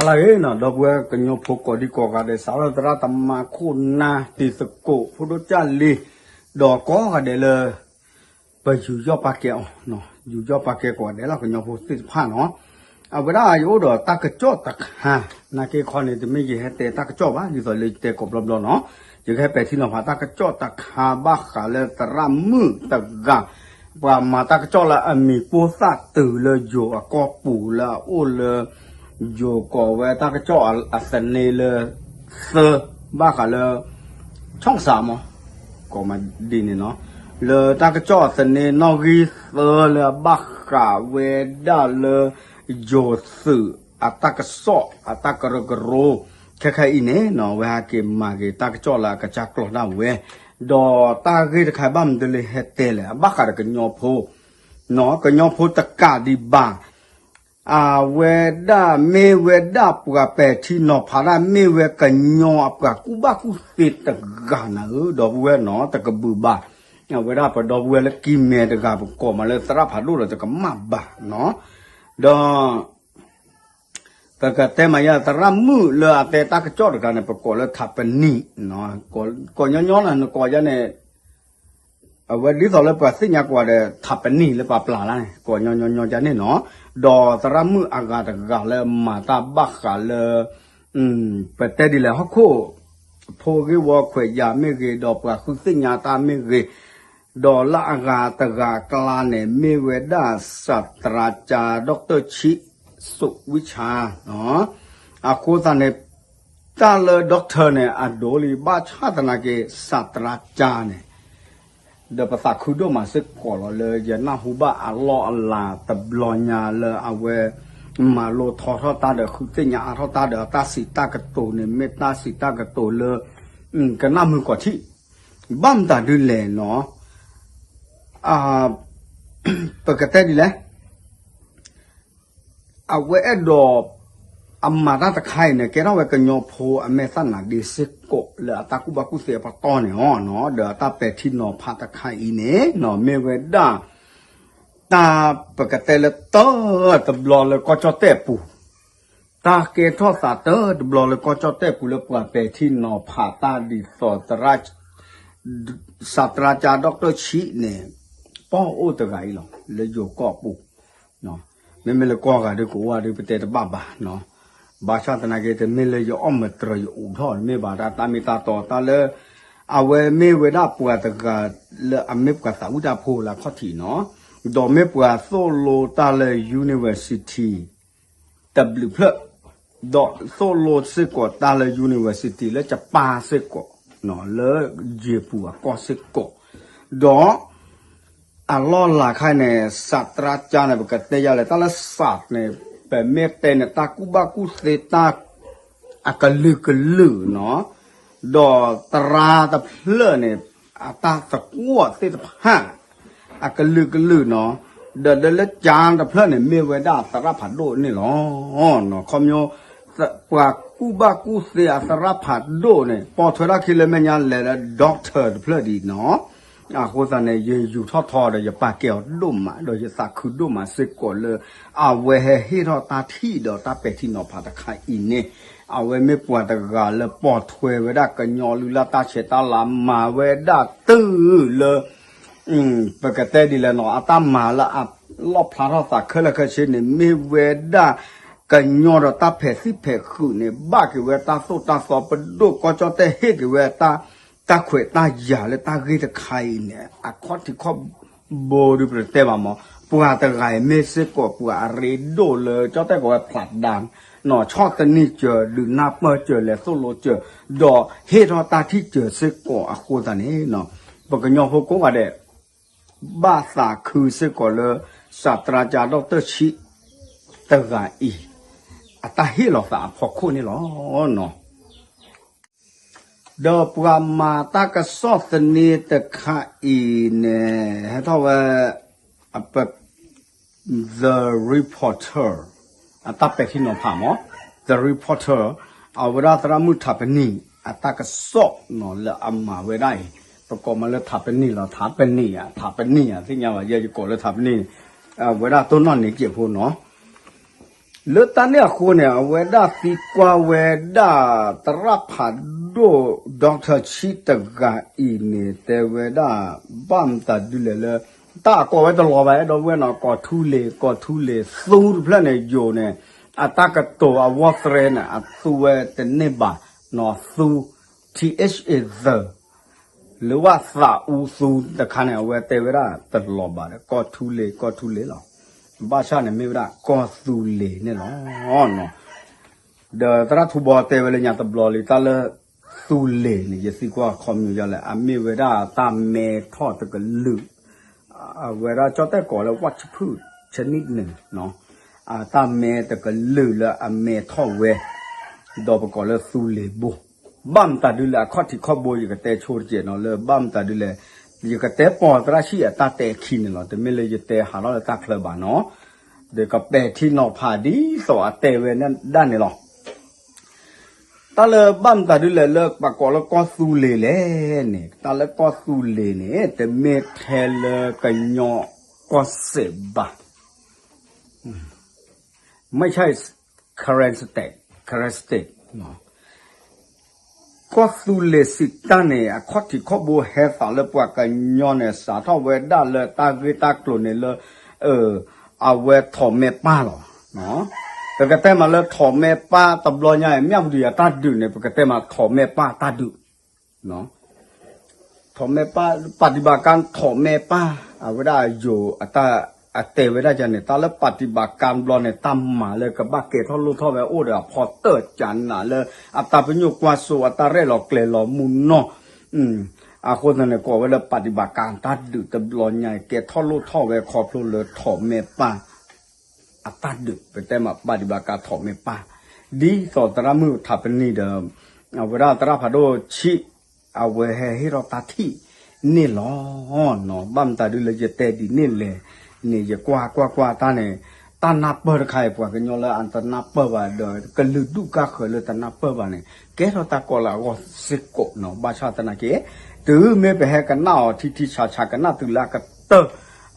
လၢအံၤနီၤ ဒီပုၢ်ဝဲၢ်ကညီဖိကိးဒံကိးဂၤဒဲး စးထီၣ်သရၣ်သမါခိၣ်နၢ် တံၤသကိး ဖိဒိၣ်ကၢ်လံၤ ဒီးကိးဂၤဒဲးလၢ ပယူးယီၣ်ပာ်ကဲအီၤ, ယူးယီၣ်ပာ်ကဲကိးဂၤဒဲးလၢကညီဖိသ့ၣ်တဖၣ်နီၤ. အဝဲဒၣ်ယအိၣ်ဒီးတၢ်ကစီၣ်တခါ နာ်က့ခီန့ၣ် တမ့ၢ်ယဟဲတဲတၢ်ကစီၣ်ဘၣ် ဒ်သိးလၢယတဲကိးဘျီဘျီနီၤ. ယကဟဲပဲာ်ထံနီၤဖးတၢ်ကစီၣ်တခါ ဘၣ်ဃးလၢသရၣ်မုၣ်တဂၤ ပှၤမၤတၢ်ကစီၣ်လၢအမံၤပိၢ်သၣ်တုၤလၢယိၤအကီၢ်ပူၤလၢအအိၣ်လၢ ယိၤကိးဝဲတၢ်ကစီၣ်အသန့လၢ သၢ ဘၣ်ဃးလၢ ဆီၣ်စးမး ကိးမးဒ်န့ၣ်နီၤ, လၢတၢ်ကစီၣ်အသန့နီၣ်ဂံၢ်သၢလၢအဘၣ်ဃးဝဲဒၣ်လၢ ယိၤသုးအတၢ်ကစီၣ်အတၢ်ကရၢကရိ ခဲခဲအံၤန့ၣ်နီၤ အဝဲဟဲက့ၤမၤက့ၤတၢ်ကစီၣ်လၢအကစၢ်ကျိၤဒၣ်ဝဲ, ဒီးတၢ်ဂ့ၢ်တခါဘၣ်မနုၤလၢဟဲတဲလဲၣ် အဘၣ်ဃးဒီးကညီဖိ ကညီဖိတကးဒံးဘၣ် အဝဲဒၣ်မ့ၢ်ဝဲဒၣ်ပှၤပဲာ်ထံနီၤဖးတၢ် မ့ၢ်ဝဲကညီအပှၤကူၣ်ဘၣ်ကူၣ်သ့တဂၤနၤဧၢ ဒီပုၢ်ဝဲၢ်နီၤ တကဘုးဘၣ်. အဝဲဒၣ်ပဒီပုၢ်ဝဲၢ်လၢကံမဲတဂၤ ပကိးမးလၢသရၣ်ဖးဒိၣ်ဒီးတကမၣ်ဘၣ်နီၤ, ဒီး ပကတဲမးယဲ သရၣ်မုၣ်လၢအတဲတၢ်ကစီၣ်တဂၤန့ၣ် ပကိးလၢထးပနံၣ်, ကိးညီညီလၢနကိးယါန့ၣ် အဝဲဒ်သိးလၢပှၤသ့ၣ်ညါကိးဂၤဒဲး ထးပနံၣ်လၢပှၤပျၢ်လၢန့ၣ် ကိးညီညီညီယါန့ၣ်နီၤ, ဒီးသရၣ်မုၣ်အဂၤတဂၤလၢမၤတၢ်ဘၣ်ဃးလၢ ပတဲဒ်လဲၣ် ဟီၣ်ခိၣ်ဖိဂ့ၢ်ဝီခွဲးယာ်မ့ၢ်ဂ့ၤ ဒီးပှၤဃုသ့ၣ်ညါတၢ်မ့ၢ်ဂ့ၤ, ဒီးလၢအဂၤတဂၤအကျါန့ၣ် မ့ၢ်ဝဲဒၣ် စးတြၤကၠါ ဒီၣ်ကတၢၢ်ဆံး စိးဝံၣ်ဆါ အဃိသတးန့ၣ် တၢ်လၢ doctor န့ၣ် အဒိးလံ ဘၣ်ဆၣ်သနာ်က့ စးတြၤကၠါန့ၣ် ဒီးပသးခုဒိၣ်မးစ့ၢ်ကီးလီၤ လၢယနၢ်ဟူဘၣ်အလီၢ်အလၤတဘျီညါလၢအဝဲ မၤလိထီထီၣ်တၢ်ဒီး ဃုသ့ၣ်ညါအါထီၣ်တၢ်ဒီး အတၢ်စံးတၢ်ကတိၤန့ၣ် မ့ၢ်တၢ်စံးတၢ်ကတိၤလၢ ကနၣ်မုာ်ကီးထံး ဘၣ်မတၤဒ်လဲၣ်နီၤ ပကတဲဒ်လဲၣ် အဝဲအဲၣ်ဒိး အမၤတၢ်တခါအံၤန့ၣ် ကဲထီၣ်ဝဲကညီဖိအမဲာ်သၣ်နါဒ့စ့ၢ်ကီးလၢအတၢ်ကူၣ်ဘၣ်ကူၣ်သ့အပတီၢ်န့ၣ်လီၤ. ဒီးအတၢ်ပဲာ်ထံနီၤဖးတခါအံၤန့ၣ် မ့ၢ်ဝဲဒၣ် တၢ်ပကတဲလၢတၢ်တဘျီလၢကီၢ်ကၠီၣ်တဲၣ်ပူၤ တၢ်ကဲထီၣ်သးတၢ်တဘျီလၢကီၢ်ကၠီၣ်တဲၣ်ပူၤလၢပှၤပဲာ်ထံနီၤဖးတၢ်ဒ်သိး စးတြၤကၠါ ဒီၣ်ကတၢၢ်ဆံးန့ၣ် ပီၢ်အိၣ်တဂၤအံၤလီၤ လၢယိၤကီၢ်ပူၤ မ့မ့ၢ်လၢကိးဂၤဒုးကအိၣ်ဂၤဒုး ပတဲတဘၣ်ဘၣ်နီၤ. ဘၣ်ဆၣ်သနာ်က့ တမ့ၢ်လၢယအီၣ်မတြၢၤယအိးထီၣ် တမ့ၢ်ဘၣ် တၢ်တၢ်မ့ၢ်တၢ်တီ တၢ်လၢ အဝဲမ့ၢ်ဝဲဒၣ်ပှၤတဂၤလၢအမ့ၢ်ပှၤသးဝံၣ်တၢ်ဖိလၢအခီၣ်ထံးနီၤ, ဒီးမ့ၢ်ပှၤသိၣ်လိတၢ်လၢ university တဘျုးဖျၢၣ်, ဒီးသိၣ်လိစ့ၢ်ကီးတၢ်လၢ university လၢကပၢ်စ့ၢ်ကီး, လၢယ့ၤပူၤအကီၢ်စ့ၢ်ကီး, ဒီး အလီၢ်လၤခါန့ၣ် စးတြၤကၠါန့ၣ် ပကတဲယၤလဲၣ် တၢ်လၢစးန့ၣ် ပမ့ၢ်တဲန့ၣ် တၢ်ကူၣ်ဘၣ်ကူၣ်သ့တၢ် အကလုာ်ကလုာ်နီၤ, ဒီးသရၣ်တဖျၢၣ်န့ၣ် အတၢ်သကွီၣ်သ့ၣ်တဖၣ် အကလုာ်ကလုာ်နီၤ, ဒီးလၢကၠါတဖျၢၣ်န့ၣ် မ့ၢ်ဝဲဒၣ်သရၣ်ဖးဒိၣ်န့ၣ်လီၤ. ခီဖျိ ပှၤကူၣ်ဘၣ်ကူၣ်သ့အသရၣ်ဖးဒိၣ်န့ၣ် ပိာ်ထွဲထီၣ်ခံလၢမဲာ်ညါလဲၤလၢ doctor တဖျၢၣ်ဒံးနီၤ, အဃိသတးန့ၣ် ယယူၤထီၣ်ထီဒီးယပာ်ကဲအီၤဒိၣ်မး ဒီးယသးခုဒိၣ်မးစ့ၢ်ကီးလၢ အဝဲဟဲဟ့ၣ်ထီၣ်တၢ်ထံၣ်ဒီးတၢ်ပဲာ်ထံနီၤဖးတခါအံၤန့ၣ်, အဝဲမ့ၢ်ပှၤတဂၤလၢပိာ်ထွဲဝဲဒၣ်ကညီလုၢ်လၢ်တၢ်ဆဲးတၢ်လၤမၤဝဲဒၣ်တုၤလၢ ပကတဲဒ်လဲၣ်နီၤ အတၢ်မၤလၢအလီၣ်ဖျါထီၣ်သးခဲလၢာ်ခဲဆ့န့ၣ် မ့ၢ်ဝဲဒၣ်ကညီဒီးတၢ်ဖဲးသံၣ်ဖဲးဃုာ်န့ၣ် ဘၣ်က့ၤဝဲတၢ်သိၣ်တၢ်သီပဒိၣ်ကီၢ်ကၠီၣ်တဲၣ်ဟ့ၣ်က့ၤဝဲတၢ် တၢ်ခွဲးတၢ်ယာ်လၢတၢ်ဂ့ၢ်တခါအံၤန့ၣ် အခီၣ်ထံးခီၣ်ဘိဒုးပတဲဘၣ်မး ပှၤတဂၤအံၤမ့ၢ်စ့ၢ်ကီးပှၤအရ့ဒိၣ်လၢကၠီၣ်တဲၣ်ကိးဝဲဖျးဒါ နီၤ ဆီၣ်သနံးစၢၤ ဒုးနၢ်ပၢၢ်စၢၤ လဲၤသိၣ်လိစၢၤ ဒီးဟ့ၣ်ထီၣ်တၢ်ထံၣ်စၢၤစ့ၢ်ကီးအဃိသတးန့ၣ် ပကညီဖိကိးဂၤဒဲး ဘၣ်သးခုစ့ၢ်ကီးလၢ စးတြၤကၠါ ဒီၣ်ကတၢၢ်ဆံး တဂၤအံၤ အတၢ်ဟ့ၣ်လီၤသးအဖီခိၣ်န့ၣ်လီၤ. ဒီးပှၤမၤတၢ်ကစီၣ်သန့တခါအံၤန့ၣ် ဟဲထီၣ်ဝဲ The Reporter အတၢ်ပဲာ်ထံနီၤဖးမး The Reporter အဝဲဒၣ်သရၣ်မုၣ်ထးပနံၣ် အတၢ်ကစီၣ်နီၤလၢအမၤဝဲဒၣ်အံၤ ပကိးမးလၢထးပနံၣ်လီၤ ထးပနံၣ်ဧါ ထးပနံၣ်ဧါ သ့ၣ်ညါဘၣ် ယဲယကိးလၢထးပနံၣ် အဝဲဒၣ်တိၢ်နီၣ်န့ၢ်က့ၤဖိနီၤ လၢတၢ်န့ၣ်အဃိန့ၣ် အဝဲဒၣ်သံကွၢ်ဝဲဒၣ် သရၣ်ဖးဒိၣ် Doctor ဆံးတဂၤအံၤန့ၣ် တဲဝဲဒၣ် ဘၣ်မတၤဒုလဲၣ်လၢ တၢ်အကိးဝဲတလီၤဘၣ် အဲၣ်ဒိးဝဲနီၤ ကီၢ်ထူလ့ၤ ကီၢ်ထူလ့ၤ သူတဖျၢၣ်န့ၣ် ယိၤန့ၣ် အတၢ်ကတိၤအဝီသရဲန့ၣ် အသူဝဲတန့ၢ်ဘၣ်နီၤ သူ T H A သၢ လၢဝၣ်သးအူသူတခါန့ၣ် အဝဲတဲဝဲဒၣ်တလီၤဘၣ်ဒီး ကီၢ်ထူလ့ၤ ကီၢ်ထူလ့ၤလီၤ. ဘၣ်ဆၣ်န့ၣ်မ့ၢ်ဝဲဒၣ် ကီၢ်သူလ့ၤန့ၣ်လီၤ. ဒီးသရၣ်ထူဘီတဲဝဲလၢညါတဘျီလံ တၢ်လၢသူလ့ၤန့ၣ် ယသံကွၢ်ခီမညီလဲၣ် အမ့ၢ်ဝဲဒၣ်တၢ်မဲထီၣ်တကလုာ် အဝဲဒၣ်ကၠီၣ်တဲၣ်ကိးလၢ ဝၣ်ဆဖုၣ် ชนิดหนึ่ง နီၤ အတၢ်မဲတကလုာ်လၢအမဲထီၣ်ဝဲ ဒီးပကိးလၢသူလ့ၤဘိ ဘၣ်မတၤဒုလဲၣ် အခီၣ်ထံးခီၣ်ဘိ ယကတဲဆိတကဲးနီၤ လၢဘၣ်မတၤဒုလဲၣ် ယကတဲပိာ်သရၣ်ဆံးအတၢ်တဲခံန့ၣ်လီၤ. တမ့ၢ်လၢယတဲဟးထီၣ်လၢတၢ်ချၢဘၣ်နီၤ ဒီးကပဲာ်ထံနီၤဖးဒ်သိးအတဲဝဲဒၣ်န့ၣ်လီၤ. တၢ်လၢဘၣ်မတၤဒုလဲၣ်လၢပှၤကိးလၢကီၢ်သူလ့ၤလဲၣ်န့ၣ် တၢ်လၢကီၢ်သူလ့ၤန့ၣ် တမ့ၢ်ထဲလၢကညီကီၢ်စဲၣ်ဘၣ် မ့ၢ်ဆၣ် Karen State, Karen State ကီၢ်သူလ့ၤစံးတၢ်န့ၣ် အခီၣ်ထံးခီၣ်ဘိဟဲသးလၢပှၤကညီန့ၣ် စးထီၣ်ဝဲဒၣ်လၢတၢ်ဂ့ၢ်တၢ်ကျိၤန့ၣ်လၢ အဝဲထိးမဲပၢ်လီၤ. ပကတဲမးလၢထိးမဲပၢ်တဘျီညါအံၤ မၠၣ်ပဒုယၤတၢ်ဒုးန့ၣ် ပကတဲမးထိးမဲပၢ်တၢ်ဒုး ထိးမဲပၢ် ပၣ်တံၣ်ဘၣ်ကၣ်ထိးမဲပၢ် အဝဲဒၣ်ယိၤအတၢ် အတဲဝဲဒၣ်ယၤန့ၣ် တၢ်လၢပၣ်တံၣ်ဘၣ်ကၣ်ဘျီန့ၣ် တၢ်မၤလၢကဘၣ်ကဲထီၣ်လိၣ်ထီၣ်ဝဲအိၣ်ဒီးအဖီတၢၣ်ကနးလၢ အတၢ်ပညိၣ်ကွၢ်စိ အတၢ်ရဲၣ်လီၤကျဲၤလီၤမူနီၢ် အဃိသတးန့ၣ် ကိးဝဲလၢပၣ်တံၣ်ဘၣ်ကၣ်တၢ်ဒုးတဘျီညါအံၤ ကဲထီၣ်လိၣ်ထီၣ်ဝဲခီဖျိလၢထိးမဲပၢ် အတၢ်ဒုး ပတဲမးပၣ်တံၣ်ဘၣ်ကၣ်ထိးမဲပၢ် ဒ်သိးသရၣ်မုၣ်ထးပနံၤဒီး အဝဲဒၣ်သရၣ်ဖးဒိၣ်ဆံး အဝဲဟဲဟ့ၣ်ထီၣ်တၢ်ထံၣ်န့ၣ်လီၤ. ဘၣ်မတၤဒုလဲၣ် ယတဲဒ်န့ၣ်လဲၣ်န့ၣ် ယကွၢ်ကွၢ်ကွၢ်တၢ်န့ၣ် တၢ်နၢ်ပၢၢ်တခါအံၤ ပှၤကညီလၢအတနၢ်ပၢၢ်ဘၣ်ဒီး ကလုာ်ဒူၣ်ကါဃၢၤလၢတနၢ်ပၢၢ်ဘၣ်န့ၣ် ကဲထီၣ်တၢ်ကီလၢအဂီၢ်စ့ၢ်ကီးနီၤ. ဘၣ်ဆၣ်သနာ်က့ တုၤမ့ၢ်ပဟဲကနၣ်အီၤထံထံဆးဆး ကနၣ်တုၤလၢအကတၢၢ်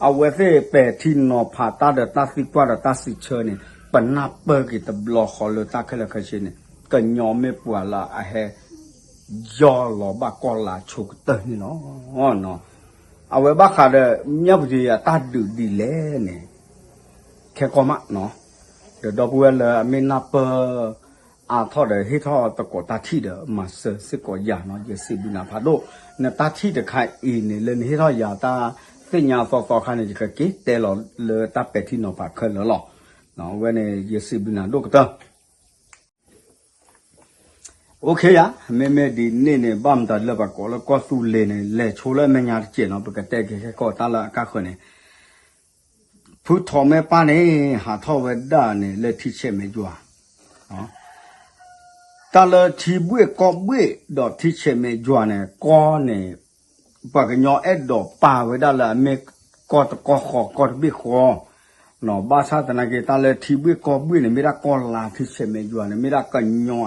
အဝဲသ့ၣ်ပဲာ်ထံနီၤဖးတၢ်ဒီးတၢ်သံကွၢ်ဒီးတၢ်စံးဆၢန့ၣ် ပနၢ်ပၢၢ်က့ၤတဘျီဃီလၢတၢ်ခဲလၢာ်ခဲဆ့န့ၣ် ကညီမ့ၢ်ပှၤလၢအဟဲ ယီၢ်လီၤဘၣ်ကီၢ်လၤဆိကတၢၢ်န့ၣ်လီၤ. အဝဲဘၣ်ဃးဒီး မၠၣ်ပတံၣ်အတၢ်ဒုးဒ်လဲၣ်န့ၣ် ခဲကီၢ်မးနီၤ ဒီးဒီပုၢ်ဝဲၢ်လၢအမ့ၢ်နၢ်ပၢၢ်အါထီၣ်ဒီး ဟ့ၣ်ထီၣ်သကိးတၢ်ထံၣ်ဒီး မၤစၢၤစ့ၢ်ကီးယၤနီၤ ယစံးဘျုးနၤဖးဒိၣ်. နတၢ်ထံၣ်တခါအံၤန့ၣ် လၢနဟ့ၣ်ထီၣ်ယၤတၢ်သ့ၣ်ညါသီသီခါန့ၣ် ယကက့ၤတဲလီၤလၢတၢ်ပဲာ်ထံနီၤဖးခဲလၢာ်လီၤ. အဝဲန့ၣ် ယစံးဘျုးနၤဒိၣ်ကတၢၢ် OK ယၤ မ့မ့ၢ်ဒ်န့ၣ်န့ၣ် ဘၣ်မတၤလၢပှၤကိးလၢကီၢ်သူလ့ၤန့ၣ် လဲၤဆိလၢအမဲာ်ညါတစဲးနီၤ ပကတဲက့ၤခဲကီၢ်တၢ်လၢအကါဃၢၤန့ၣ် ဖုထီးမဲပၢ်န့ၣ် ဟးထီၣ်ဝဲဒၣ်န့ၣ် လၢထံဆဲးမဲာ်ယွၤ တၢ်လၢထံဘှ့ၣ်ကီၢ်ဘှ့ၣ်ဒီးထံဆဲးမဲာ်ယွၤန့ၣ် ကီၢ်န့ၣ် ပှၤကညီအဲၣ်ဒိးပာ်ဝဲဒၣ်လၢအမ့ၢ်ကီၢ်တကီၢ်ဃီ ကီၢ်တဘ့ၣ်ဃီ ဘၣ်ဆၣ်သနာ်က့ တၢ်လၢထံဘှ့ၣ်ကီၢ်ဘှ့ၣ်န့ၣ် မ့ၢ်ဒၣ်ကီၢ်လါထံဆဲးမဲာ်ယွၤန့ၣ် မ့ၢ်ဒၣ်ကညီ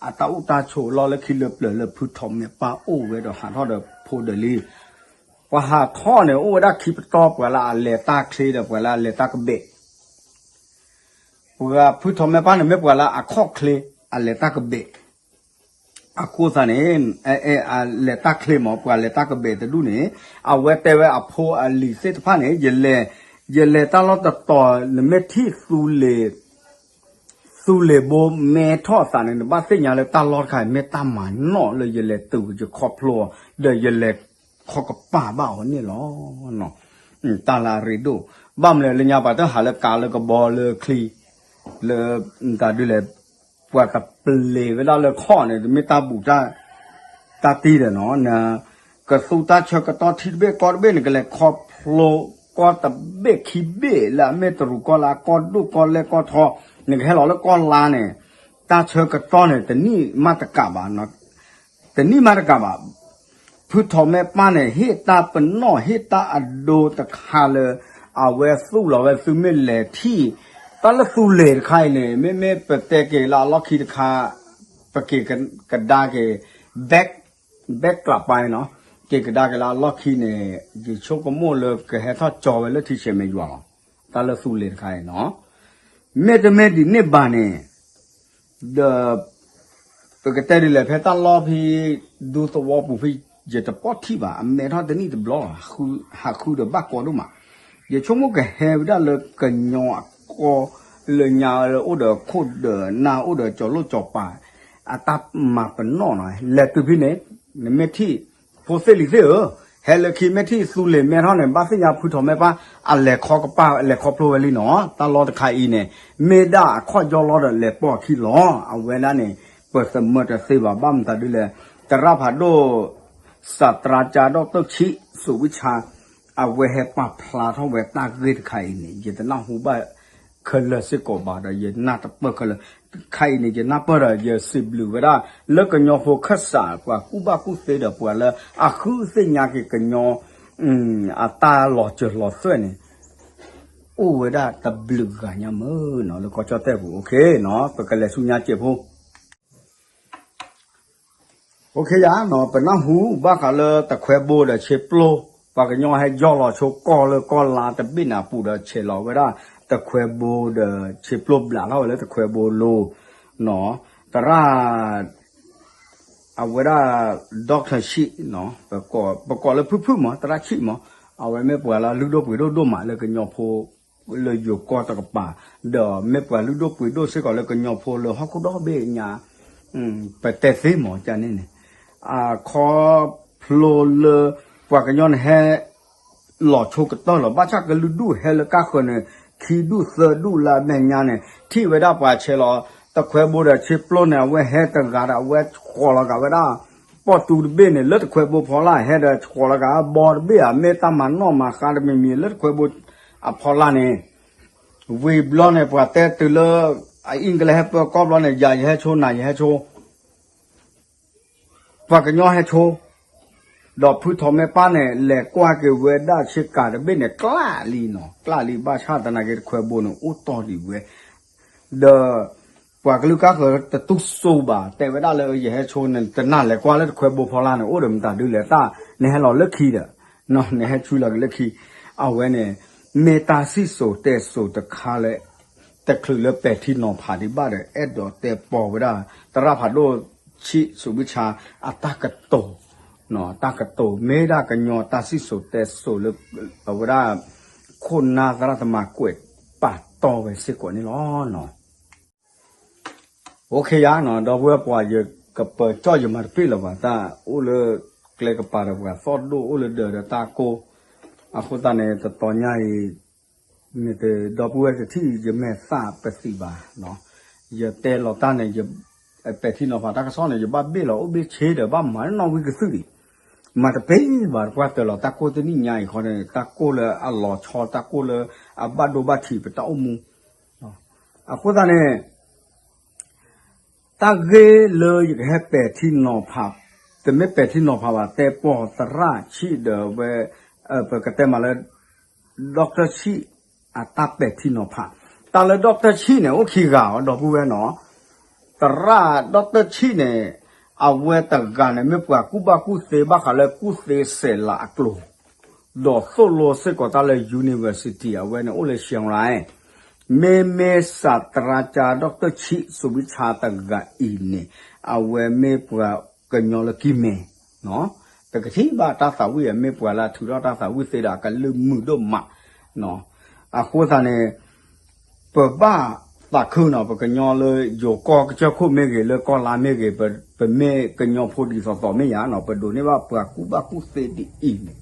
အတၢ်အိၣ်တၢ်ဆိးလီၢ်လၢခံလၢပျၢၤလၢဖုထီးမဲပၢ်အိၣ်ဝဲဒီးဟးထီၣ်ဒီးဖိဒီးလံၤ ပှၤဟးထီၣ်န့ၣ် အိၣ်ဝဲဒၣ်ခံပတီၢ် ပှၤလၢအလဲၤတၢ်ချ့ဒီးပှၤလၢအလဲၤတၢ်ကဘဲး ပှၤဖုထီးမဲပၢ်န့ၣ် မ့ၢ်ပှၤလၢအခီၣ်ချ့ အလဲၤတၢ်ကဘဲး အဃိသတးန့ၣ် အလဲၤတၢ်ချ့မး ပှၤလဲၤတၢ်ကဘဲးတဒူၣ်န့ၣ် အဝဲတဲဝဲအဖိအလံၤသ့ၣ်တဖၣ်န့ၣ် ယလဲၤတၢ်လီၢ်တတီၤ နမ့ၢ်ထံၣ်သူလ့ၤ သူလ့ၤဘိမဲထီၣ်အသးန့ၣ် နဘၣ်သ့ၣ်ညါလၢတၢ်လီၢ်တခါအံၤ မ့ၢ်တၢ်မၤနီၣ်လၢယလဲၤတုၤယခီဖျိအီၤ ဒီးယလဲၤခီကပၤဘၣ်အီၤန့ၣ်လီၤ. တၢ်လၢအရ့ဒိၣ် ဘၣ်မနုၤလၢညါပှၤတဟးလၢကးလၢကဘီလၢချံ လၢ တၢ်ဒ်လဲၣ် ပှၤကပျ့ၤဝဲဒၣ်လၢခီၣ်န့ၣ် တမ့ၢ်တၢ်ဘူးတၢ် တၢ်တံၢ်ဒီးနီၤ နကသူတၢ်ဆၢကတီၢ်ထံတဘ့ၣ်ကီၢ်တဘ့ၣ် နကလဲၤခီဖျိကီၢ်တဘ့ၣ်ခံဘ့ၣ် လၢအမ့ၢ်တရူးကီၢ်လၢအကီၢ်ဒိၣ်ကီၢ်လဲၢ်ကီၢ်ထီ နကဟဲလီၤလၢကီၢ်လါန့ၣ် တၢ်ဆၢကတီၢ်န့ၣ် တနံၣ်မးတကးဘၣ် တနံၣ်မးတကးဘၣ် ဖုထီးမဲပၢ်န့ၣ် ဟ့ၣ်တၢ်ပနီၣ် ဟ့ၣ်တၢ်အဒိတခါလၢ အဝဲသူၣ်လီၤဝဲသုမ့ၢ်လဲၤထံၣ် တၢ်လၢသူလ့ၤတခါအံၤန့ၣ် မ့မ့ၢ်ပတဲက့ၤလၢအလီၢ်ခံတခါ ပက့ၤကဒါက့ၤ back back ကလးပၢ်နီၤ က့ၤကဒါက့ၤလၢအလီၢ်ခံန့ၣ် ယဆိကမိၣ်လၢကဟဲထီၣ်ကၠီဝဲလၢထံဆဲးမဲာ်ယွၤလီၤ. တၢ်လၢသူလ့ၤတခါအံၤနီၤ မ့တမ့ၢ်ဒ်န့ၣ်ဘၣ်န့ၣ်, ဒီး ပကတဲဒ်လဲၣ် ဖဲတၢ်လီၢ်ဖဲ ဒူသဝီပူၤဖဲ ယတပီၢ်ထံၣ်ဘၣ် အမဲထီၣ်တနံၣ်တဘျီလီၤ, ဟးဃုဒီးဘၣ်ကီဒိၣ်မး, ယဆိကမိၣ်ကဟဲဝဲဒၣ်လၢကညီအကီၢ် လၢညါလၢအိၣ်ဒီးခိၣ်ဒီးနၢ် အိၣ်ဒီးကၠီၤလိၣ်ကၠီၤပၤ အတၢ်မၤပနီၣ်နီၤ လဲၤတုၤဖဲန့ၣ်, နမ့ၢ်ထံၣ် ဖိသ့ၣ်လံၤသ့ၣ်ဧၢ, ဟဲလၢခံမ့ၢ်ထံၣ်သူလ့ၤမဲထီၣ်န့ၣ် ဘၣ်သ့ၣ်ညါဖုထီၣ်မဲပၢ် အလဲၤခီကပၢ် လဲၤခီဖျိဝဲလံနီၤ, တၢ်လီၢ်တခါအံၤန့ၣ် မ့ၢ်ဒၣ်အခီၣ်ကၠီလီၤဒီးလဲၤပိာ်အခံလီၤ, အဝဲဒၣ်န့ၣ် ပသမၢတသ့ဘၣ် ဘၣ်မတၤဒ်လဲၣ်, သရၣ်ဖးဒိၣ် စးတြါကၠါဒီၣ်တၢၣ်ဆံး စူးဝံၣ်ဆါ အဝဲဟဲပာ်ဖျါထီၣ်ဝဲတၢ်ဂ့ၢ်တခါအံၤန့ၣ် ယတနၢ်ဟူဘၣ်ခဲလၢာ်စ့ၢ်ကီးဘၣ်ဒီး ယနၢ်တပၢၢ်ခဲလၢာ်, တခါအံၤန့ၣ် ယနၢ်ပၢၢ်ဒီး ယစံးဘျုးဝဲဒၣ် လၢကညီဖိခၢၣ်စး ပှၤကူၣ်ဘၣ်ကူၣ်သ့ဒီးပှၤလၢအဃုသ့ၣ်ညါက့ၤကညီ အတၢ်လီၤစၢၤလီၤသွဲၣ်န့ၣ် အိၣ်ဝဲဒၣ်တဘျုးဂၤညါမ့ၢ်နီၤ လၢကီၢ်ကၠီၣ်တဲၣ်ပူၤ OK နီၤ ပကလဲၤဆူညါစဲးဖိ OK ယၤနီၤ ပနၢ်ဟူဘၣ်ဃးလၢတခွဲဘိဒီးဆ့ပျိ, ပှၤကညီဟဲယီၢ်လီၤဆိကီၢ်လၢကီၢ်လါတဘ့ၣ်န့ၣ်အပူၤဒီး ဆဲးလီၤဝဲဒၣ်တခွဲဘိဒီးဆ့ပျိ ဘျးထီၣ်ဝဲလၢတခွဲဘိလိၤနီၤ, သရၣ် အဝဲဒၣ် doctor ဆံးနီၤ, ပကိးလၢဖုၣ်ဖုၣ်မး သရၣ်ဆံးမး, အဝဲမ့ၢ်ပှၤလၢလုၢ်ဒိၣ်ပှ့ၤဒိၣ်ဒိၣ်မးလၢကညီဖိ လၢယိၤကီၢ်တကပၤ, ဒီးမ့ၢ်ပှၤလုၢ်ဒိၣ်ပှ့ၤဒိၣ်စ့ၢ်ကီးလၢကညီဖိလၢဟီၣ်ခိၣ်ဒီဘ့ၣ်ညါ, ပတဲသ့မးကန့ၣ်န့ၣ်, အခီဖျိလၢ ပှၤကညီန့ၣ်ဟဲ လီၤဆိကတၢၢ်လီၤ ဘၣ်ဆၣ်ကလုာ်ဒူၣ်ဟဲလၢကါဃၢၤန့ၣ် ခံဒူၣ်သၢဒူၣ်လၢအမဲာ်ညါန့ၣ် ထံၣ်ဝဲဒၣ်ပှၤဆဲးလီၤ တခွဲဘိဒီးဆ့ပျိန့ၣ် အဝဲဟဲတဂၤဒီး အဝဲဆှီလီၤဂာ်ဝဲဒၣ် ပီၣ်တူတဘ့ၣ်န့ၣ် လၢတခွဲဘိဖီလာ် ဟဲဒီးဆှီလီၤဂာ်ဘီတဘ့ၣ်ဧါ မ့ၢ်တၢ်မၤနီၣ်မၤဃါတမံၤမံၤ လၢတခွဲဘိအဖီလာ်န့ၣ် ဝံၤဘျီန့ၣ် ပှၤတဲတုၤလၢ အအံၣ်ကလဲဟဲပၢကီၢ်ဘျီန့ၣ် ယၤယဟဲဆိ နၤယဟဲဆိ ပှၤကညီဟဲဆိ ဒီးဖုထီၣ်မဲပၢ်န့ၣ် လဲၤကွၢ်က့ၤဝဲဒၣ်ဆ့ကၤတဘ့ၣ်န့ၣ် ကျၣ်လံနီၤ ကျၣ်လံ ဘၣ်ဆၣ်သနာ်က့တခွဲဘိန့ၣ် အိၣ်တီၢ်ဒံးဝဲ ဒီး ပှၤကလုာ်ကါဃၢၤတတူၢ်စိဘၣ် တဲဝဲဒၣ်လၢယဟဲဆိန့ၣ် တနၢ်လဲၤကွၢ်လၢတခွဲဘိဖီလာ်န့ၣ် အိၣ်ဒီးမတၤဒုလဲၣ်တၢ် နဟဲလီၤလၢခံဒီး နဟဲဆူလီၤက့ၤလၢခံ အဝဲန့ၣ် မ့ၢ်တၢ်စံၣ်စိၤတဲစိၤတခါလၢ တချုးလၢပဲာ်ထံနီၤဖးဒံးဘၣ်ဒီး အဲၣ်ဒိးတဲပိာ်ဝဲဒၣ် သရၣ်ဖးဒိၣ်ဆံး စူးဘံၣ်ဆါ အတၢ်ကတိၤ တၢ်ကတိၤ မ့ၢ်ဒၣ်ကညီတၢ်စံၣ်စိၤတဲစိၤလၢ အဝဲဒၣ် ခိၣ်နၢ်သရၣ်သမါကွဲးပာ်တီၢ်ဝဲစ့ၢ်ကီးန့ၣ်လီၤ. OK ယၤနီၤ ဒီပုၢ်ဝဲၢ်ပှၤ ယကပၢၤကၠီၣ်ယမၤတပ့ၢ်လၢၤဘၣ် တၢ်အိၣ်လၢကျဲကပၤဒီးပှၤသီၣ်ဒိၣ်အိၣ်လၢဒၢးဒီးတၢ်ကိၢ် အဃိသတးန့ၣ် တတီၤညါအံၤ မ့ၢ်တ ဒီပုၢ်ဝဲၢ်တထံၣ် ယမဲာ်သၣ်ပသံးဘၣ် ယတဲလီၤတၢ်န့ၣ် ပဲာ်ထံနီၤဖးတၢ်ကစီၣ်န့ၣ် ယဘၣ်ဘ့ၣ်လီၤအိၣ်ဘ့ၣ်ဆ့ဒီး ဘၣ်မၤနီၣ်ဝံကသုၣ်ဒံး မၤတပ့ၢ်ဘၣ် ပှၤတၢၢ်လီၤတၢ်ကိၢ်တနံၣ်ညါအံၤခီန့ၣ် တၢ်ကိၢ်လၢအလီၤဆီ တၢ်ကိၢ်လၢအဘၣ်ဒိဘၣ်ထံးပတၢ်အိၣ်မူ အဃိသတးန့ၣ် တၢ်ဂ့ၢ်လၢယကဟဲပဲာ်ထံနီၤဖး တမ့ၢ်ပဲာ်ထံနီၤဖးဘၣ် တဲပိာ်သရၣ်ဆံးဒီးဝဲ ပကတဲမးလၢ doctor ဆံး အတၢ်ပဲာ်ထံနီၤဖး တၢ်လၢ doctor ဆံးန့ၣ် အိၣ်ခံဂၤအီၤ ဒီပုၢ်ဝဲၢ်နီၤ သရၣ် doctor ဆံးန့ၣ် အဝဲတဂၤန့ၣ် မ့ၢ်ပှၤကူၣ်ဘၣ်ကူၣ်သ့ဘၣ်ဃးလၢကူၣ်သ့စဲးလးအကျိၤ ဒီးသိၣ်လိစ့ၢ်ကီးတၢ်လၢ university အဝဲန့ၣ်အိၣ်လၢ ရှံရၢၣ် မ့မ့ၢ် စးတြါကၠါ doctor ဆံး စူးဘံၣ်ဆါတဂၤအံၤန့ၣ် အဝဲမ့ၢ်ပှၤကညီလၢကံၢ်မဲ ပကထံၣ်ဘၣ်တၢ်သးဝံၣ် မ့ၢ်ပှၤလၢအထုးထီၣ်တၢ်သးဝံၣ်သ့ဒီးအကလုၢ်မုာ်ဒိၣ်မး အဃိသတးန့ၣ် ပဘၣ်သးခုနီၤ ပကညီလၢယိၤကီၢ်ကစၢၢ်ခိၣ်မ့ၢ်ဂ့ၤ လၢကီၢ်လါမ့ၢ်ဂ့ၤ ပမ့ၢ်ကညီဖိဒ်သိးသိးမ့ၢ်ယၤနီၤ ပဒိးန့ၢ်ဘၣ်ပှၤကူၣ်ဘၣ်ကူၣ်သ့ဒ်အံၤန့ၣ်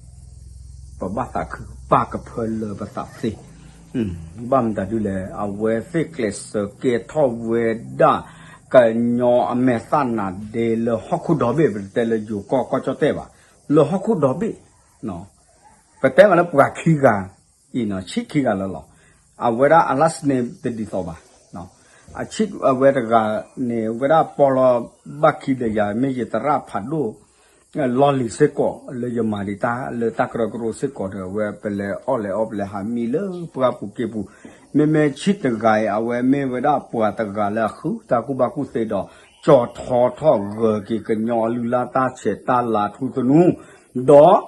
ပဘၣ်သးခု ပာ်ကဖၢလၢပသးသ့ ဘၣ်မတၤဒ်လဲၣ် အဝဲသ့ၣ်ကျဲးစၢးကဲထီၣ်ဝဲဒၣ် ကညီအမဲာ်သၣ်နါဒ့လၢဟီၣ်ခိၣ်ဒီဘ့ၣ် ပတတဲလၢယိၤကီၢ်ကီၢ်ကၠီၣ်တဲၣ်ဘၣ် လၢဟီၣ်ခိၣ်ဒီဘ့ၣ် ပတဲမးလၢပှၤခံဂၤအံၤနီၤ ဆံးခံဂၤလၢလီၤ အဝဲဒၣ်အ last name တဒ်သိးဘၣ် အဆံးအဝဲတဂၤန့ၣ် ဝဲဒၣ်ပီလီၤဘၣ်ခံဒီးယၤ မ့ၢ်ယသရၣ်ဖးဒိၣ် လီၢ်လံၤစ့ၢ်ကီး လၢယမၤဒံးတၢ်လၢတၢ်ကရၢကရိစ့ၢ်ကီးဒီး အဝဲပလဲၤအီၣ်လဲၤအီပလဲၤဟးမံလၢပှၢ်ပူၤက့ၤပူၤ မ့မ့ၢ်ဆံးတဂၤအံၤ အဝဲမ့ၢ်ဝဲဒၣ်ပှၤတဂၤလၢအဃုတၢ်ကူၣ်ဘၣ်ကူၣ်သ့ဒီး ကၠီထီထီၣ်ဂၢၤက့ၤကညီအလုၢ်အလၢ်တၢ်ဆဲးတၢ်လၤထူသနူ ဒီး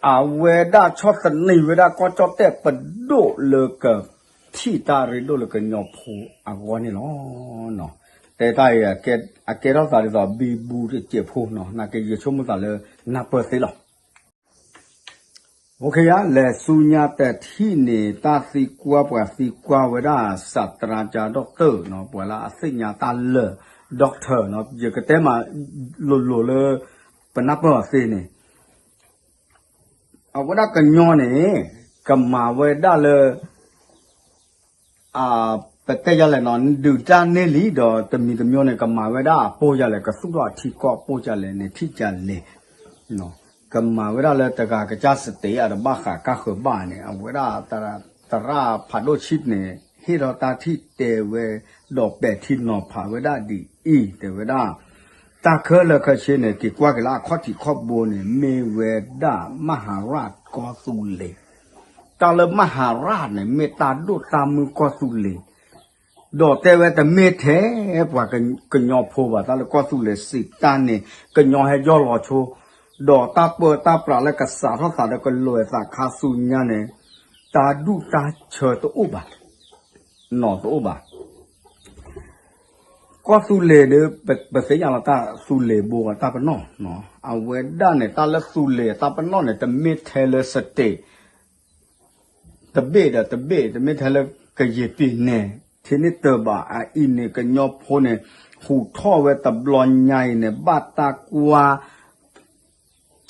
အဝဲဒၣ်ဆီၣ်သနံးဝဲဒၣ်ကီၢ်ကၠီၣ်တဲၣ်ပဒိၣ်လၢကထံၣ် ထံၣ်တၢ်ရ့ဒိၣ်လၢကညီဖိအဂီၢ်န့ၣ်လီၤ. တဲတၢ်အံၤ အကဲထီၣ်သးဒ်သိး ဘံဘူတစဲးဖိနီၤ, နာ်က့ ယဆိကမိၣ်သးလၢနၢ်ပၢၢ်သ့လီၤ. လဲၤဆူညါတထံၣ်န့ၣ် တၢ်သံကွၢ် ပှၤသံကွၢ်ဝဲဒၣ် စးတြါကၠါ doctor နီၤ, ပှၤလၢအသ့ၣ်ညါတၢ်လၢာ် doctor နီၤ, ယကတဲမးလိၤလိၤလၢ ပနၢ်ပၢၢ်အီၤသ့န့ၣ် အဝဲဒၣ်ကညီန့ၣ် ကမၤဝဲဒၣ်လၢ ပတဲယၤလဲၣ်နီၤ, ဒုၣ်တၢ်န့ၢ်လံဒီး တမံၤတမံၤန့ၣ် ကမၤဝဲဒၣ်အပိၢ်ယၤလဲၣ်, ကသူၣ်ထီၣ်အထံကီၢ်အပိၢ်ယၤလဲၣ်န့ၣ် ထံၣ်ယၤလဲၣ်, ကမၤဝဲဒၣ်လၢတဂၤကစၢ်စတ့အတဘၣ်ဃးကါဃၢၤဘၣ်န့ၣ် အဝဲဒၣ် သရၣ်ဖးဒိၣ်ဆံးန့ၣ် ဟ့ၣ်ထီၣ်တၢ်ထံၣ်တဲဝဲ ဒီးပဲာ်ထံနီၤဖးဝဲဒၣ်ဒ်အံၤ တဲဝဲဒၣ် တၢ်ခဲလၢာ်ခဲဆ့န့ၣ် က့ၤကွၢ်က့ၤလၢအခီၣ်ထံးခီၣ်ဘိန့ၣ် မ့ၢ်ဝဲဒၣ် မဟၤရၣ်ကီၢ်သူလ့ၤ, တၢ်လၢ မဟၤရၣ် န့ၣ် မ့ၢ်တၢ်ဒိၣ်တၢ်မုၢ်ကီၢ်သူလ့ၤ, ဒီးတဲဝဲတမ့ၢ်ထဲပှၤကညီဖိဘၣ်, တၢ်လၢကီၢ်သူလ့ၤစံးတၢ်န့ၣ် ကညီဟဲယီၢ်လီၤဆိ, ဒီးတၢ်ပၢတၢ်ပြးလၢကစးထီၣ်သးဒီးကလဲၤသးခါဆူညါန့ၣ် တၢ်ဒူၣ်တၢ်ဆၢတအိၣ်ဘၣ်, နီၢ်တအိၣ်ဘၣ် ကီၢ်သူလ့ၤဒီး ပသ့ၣ်ညါလီၤတၢ်သူလ့ၤဘိအတၢ်ပနီၣ်, အဝဲဒၣ်န့ၣ် တၢ်လၢသူလ့ၤအတၢ်ပနီၣ်န့ၣ် တမ့ၢ်ထဲလၢ state တဘ့ၣ်ဒီးတဘ့ၣ်, တမ့ၢ်ထဲလၢကယံာ်ပံၤန့ၣ် ထံန့ၣ်တၢၤဘၣ်. အအံၤန့ၣ် ကညီဖိန့ၣ် ဟူးထီၣ်ဝဲတဘျီညါအံၤန့ၣ် ဘၣ်တၢ်ကွၢ်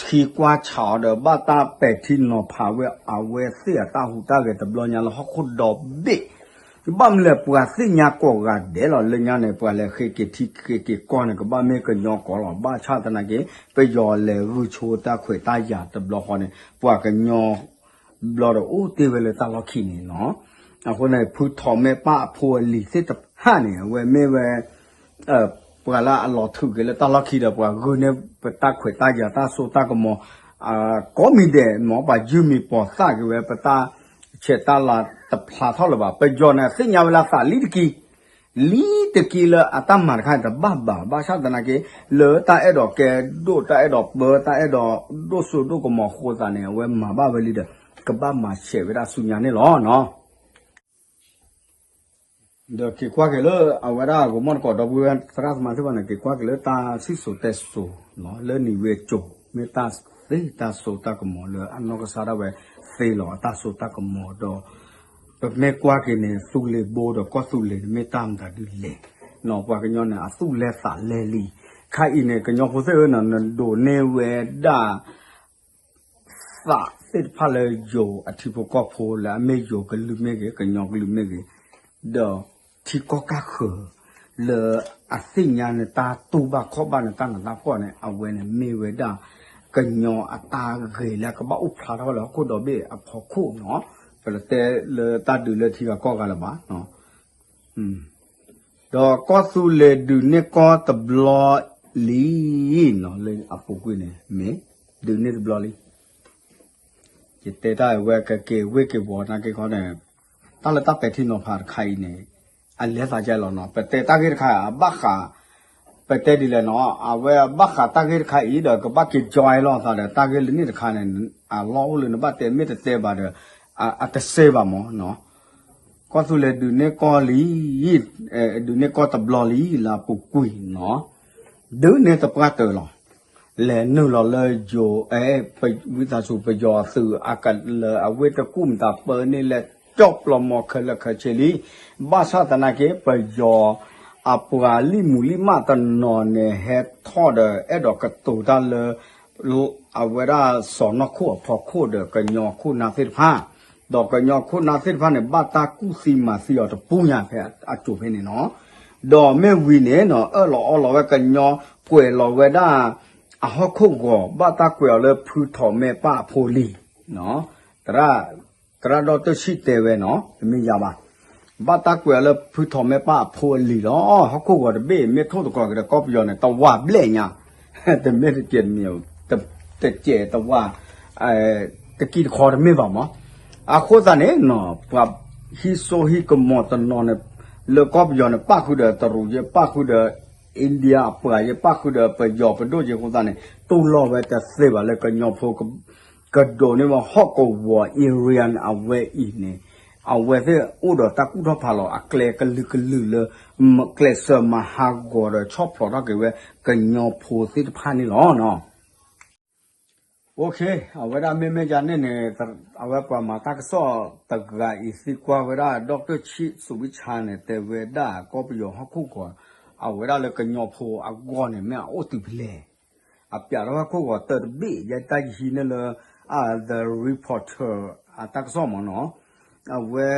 ထံကွၢ်ဆးအီၤဒီး ဘၣ်တၢ်ပဲာ်ထံနီၤဖးဝဲ အဝဲသ့ၣ်အတၢ်ဟူးတၢ်ဂဲၤတဘျီညါလၢဟီၣ်ခိၣ်ဒီဘ့ၣ်, ဘၣ်မနုၤလဲၣ် ပှၤသ့ၣ်ညါကိးဂၤဒဲးလီၤ. လၢညါန့ၣ် ပှၤလဲၤဃ့က့ၤထံဃ့က့ၤကီၢ်န့ၣ် ကဘၣ်မ့ၢ်ကညီကိးလီၤ. ဘၣ်ဆၣ်သနာ်က့ ပယီၤလဲၤဂုာ်ဆိတၢ်ခွဲးတၢ်ယာ်တဘျီဃီန့ၣ် ပှၤကညီ ဘျီဒီးအိၣ်တ့ၢ်ဝဲလၢတၢ်လီၢ်ခံန့ၣ်နီၤ. အဃိန့ၣ် ဖုထီးမဲာ်ပၢ်အဖိအလံၤသ့ၣ်တဖၣ်န့ၣ် အဝဲမ့ၢ်ဝဲ ပှၤလၢအလီၤထုးက့ၤလၢတၢ်လီၢ်ခံဒီး ပှၤဂုာ်န့ၢ်ပတၢ်ခွဲးတၢ်ယာ်တၢ်စိတၢ်ကမီၤ ကိးမံၤဒဲးမ့ၢ် ပှၤယုၢ်မံၤပိာ်သၣ်က့ၤဝဲ ပတၢ်ဆဲးတၢ်လၤတဖျါထီၣ်လၢၤဘၣ်. ပယီၤန့ၣ် သ့ၣ်ညါဝဲလၢသးလံတကံ လံတကံလၢအတၢ်မၤတခါန့ၣ်တဘၣ်ဘၣ်. ဘၣ်ဆၣ်သနာ်က့ လၢတၢ်အဲၣ်ဒိးကဲဒိၣ် တၢ်အဲၣ်ဒိးပၢ တၢ်အဲၣ်ဒိးဒိၣ်စိဒိၣ်ကမီၤအဃိသတးန့ၣ် အဝဲမၤဘၣ်ဝဲလံဒီး ကဘၣ်မၤဆဲးဝဲဒၣ်ဆူညါန့ၣ်လီၤ. ဒီးက့ၤကွၢ်က့ၤလၢအဝဲဒၣ် ဂီၤမီၢ်တကိးဒီပုၢ်ဝဲၢ်သရၣ်သမါသ့ၣ်တဖၣ်န့ၣ် က့ၤကွၢ်က့ၤလၢတၢ်စံၣ်စိၤတဲစိၤ လၢနံၤဝ့ကၠိၤ မ့ၢ်တၢ်သ့တၢ်စိတၢ်ကမီၤလၢအနီၢ်ကစၢ်ဒၣ်ဝဲသ့လီၤအတၢ်စိတၢ်ကမီၤဒီး ပမ့ၢ်ကွၢ်က့ၤန့ၣ် သူလ့ၤဘိဒီးကီၢ်သူလ့ၤန့ၣ် မ့ၢ်တၢ်မတၤဒုလဲၣ်. ပှၤကညီန့ၣ် အသူၣ်လဲသးလဲလံ. ခါအံၤန့ၣ် ကညီဖိသ့ၣ်ဧၢ နဒိးန့ၢ်ဝဲဒၣ် သးသ့ၣ်တဖၣ်လၢယိၤအထံဖိကီၢ်ဖိလၢအမ့ၢ်ယိၤကလုာ်မ့ၢ်ဂ့ၤ ကညီကလုာ်မ့ၢ်ဂ့ၤ, ဒီးထံကီၢ်ကၢ်ဃၢၤ လၢအသ့ၣ်ညါန့ၣ် တၢ်တူၢ်ဘၣ်ခီၣ်ဘၣ်န့ၣ် တၢ်နးတၢ်ဖှီၣ်န့ၣ် အဝဲန့ၣ်မ့ၢ်ဝဲဒၣ် ကညီအတၢ်ဂ့ၤလၢကဘၣ်အိၣ်ဖျါထီၣ်ဝဲလၢဟီၣ်ခိၣ်ဒီဘ့ၣ်အဖီခိၣ်နီၤ. ပတတဲလၢတၢ်ဒုးလၢထံဂၤကီၢ်ဂၤလၢၤဘၣ်. ဒီးကီၢ်သူလ့ၤဒုးန့ၢ်ကီၢ်တဘျီလံနီၤ လၢအပူၤကွံာ်န့ၣ် မ့ၢ်ဒုးန့ၢ်တဘျီလံ. ယတဲတၢ်အဝဲကက့ၤဝ့ၢ်က့ၤဝီၤနာ်က့ခီန့ၣ် တၢ်လၢတၢ်ပဲာ်ထံနီၤဖးတခါအံၤန့ၣ် အလဲၤသးကဲလီၤနီၤ. ပတဲတၢ်ဂ့ၢ်တခါအဘၣ်ဃး ပတဲဒ်လဲၣ်နီၤ အဝဲဘၣ်ဃးတၢ်ဂ့ၢ်တခါအံၤဒီး ကဘၣ်က့ၤ join လိာ်သးဒီး တၢ်ဂ့ၢ်လၢနံၣ်တခါန့ၣ် အလီၢ်အိၣ်လၢနဘၣ်တဲ မ့ၢ်တတဲဘၣ်ဒီး အတစဲဘၣ်မၢ်နီၤ. ကီၢ်သူလ့ၤဒုးန့ၢ်ကီၢ်လံ ဒုးန့ၢ်ကီၢ်တဘျီလံလၢအပူၤကွံာ်နီၤ. ဒုးန့ၢ်တပှၢ်တၢၢ်လီၤ. လဲၤနုာ်လီၤလၢယိၤ အဲ ဝံသးစူၤပယီၤသုးအကလၢၤအဝ့ၢ်တကူၣ်မတၤပၢန့ၢ်လၢ ကၠီၣ်ပျီမီၤခဲလၢာ်ခဲဆ့လံ. ဘၣ်ဆၣ်သနာ်က့ ပယီၤအပှၤလံၣ်မူလံၣ်မၣ်တနီၤန့ၣ် ဟဲထီၣ်ဒီးအဲၣ်ဒိးကတိၤတၢ်လၢ အဝဲဒၣ်စီၤနီၢ်ခိၣ်အဖီခိၣ်ဒီးကညီခိၣ်နၢ်သ့ၣ်တဖၣ်, ဒီးကညီခိၣ်နၢ်သ့ၣ်တဖၣ်န့ၣ် ဘၣ်တၢ်ကူၣ်သံမၤသံအီၤတပူၤညါဖဲအစိၤဖဲန့ၣ်နီၤ. ဒီးမ့ၢ်ဝံၤန့ၣ်နီၤ အၢၣ်လီၤအီလီၤဝဲကညီကွဲးလီၤဝဲဒၣ် အဟီၣ်ခိၣ်ဂီၤ ဘၣ်တၢ်ကွဲးအီၤလၢဖုထီးမဲာ်ပၢ်အဖိလံၤ သရၣ် သရၣ်ဒီးတၢ်ဆံၣ်တဲဝဲနီၤ တမ့ၢ်ယၤဘၣ်. ဘၣ်တၢ်ကွဲးအီၤလၢဖုထီးမဲာ်ပၢ်အဖိအလံၤလီၤ. ဟီၣ်ခိၣ်ဂီၤတဘ့ၣ် မ့ၢ်ထိၣ်သကိးက့ၤဒီးကီၢ်ပယီၤန့ၣ် တဝးဘျဲၣ်ညါ, တမ့ၢ်တကဲးတမံၤ တကဲးတဝး တကံတခီတမ့ၢ်ဘၣ်မၢ်. အဃိသတးန့ၣ် ပှၤဟံးစိဟံးကမီၤတနီၤန့ၣ် လၢကီၢ်ပယီၤန့ၣ် ပၣ်ဃုာ်ဒီးတရူးယဲ ပၣ်ဃုာ်ဒီး India အပှၤယဲ ပၣ်ဃုာ်ဒီးပယီၤပဒိၣ်ယဲအဃိသတးန့ၣ် တူၢ်လိာ်ဝဲတသ့ဘၣ်လၢကညီဖိ ကဒိးန့ၢ်ဝဲဟီၣ်ကဝီၤ area န့ၣ် အဝဲအံၤန့ၣ် အဝဲသ့ၣ်အိၣ်ဒီးတၢ်ကူၣ်ထီၣ်ဖးလီၤအကျဲကလုာ်ကလုာ်လၢ ကျဲးစၢးမၤဟးဂီၤဒီးဆီၣ်ဖျိးထီၣ်က့ၤဝဲကညီဖိသ့ၣ်တဖၣ်န့ၣ်လီၤ. OK, အဝဲဒၣ်မ့မ့ၢ်ယၤန့ၣ်န့ၣ် အဝဲပှၤမၤတၢ်ကစီၣ်တဂၤအံၤသံကွၢ်ဝဲဒၣ် Doctor ဆံး စူးဝံဆါန့ၣ် တဲဝဲဒၣ်ကီၢ်ပယီၤဟီၣ်ခိၣ်ဂီၤ အဝဲဒၣ်လၢကညီဖိအဂီၢ်န့ၣ် မ့ၢ်အအိၣ်တုၤဖဲလဲၣ်. အပျးထီၣ်ဟီၣ်ခိၣ်ဂီၤတၢတဘ့ၣ် ယတၢ်ယဟံးန့ၢ်လၢ The Reporter အတၢ်ကစီၣ်မ့ၢ်နီၤ, အဝဲ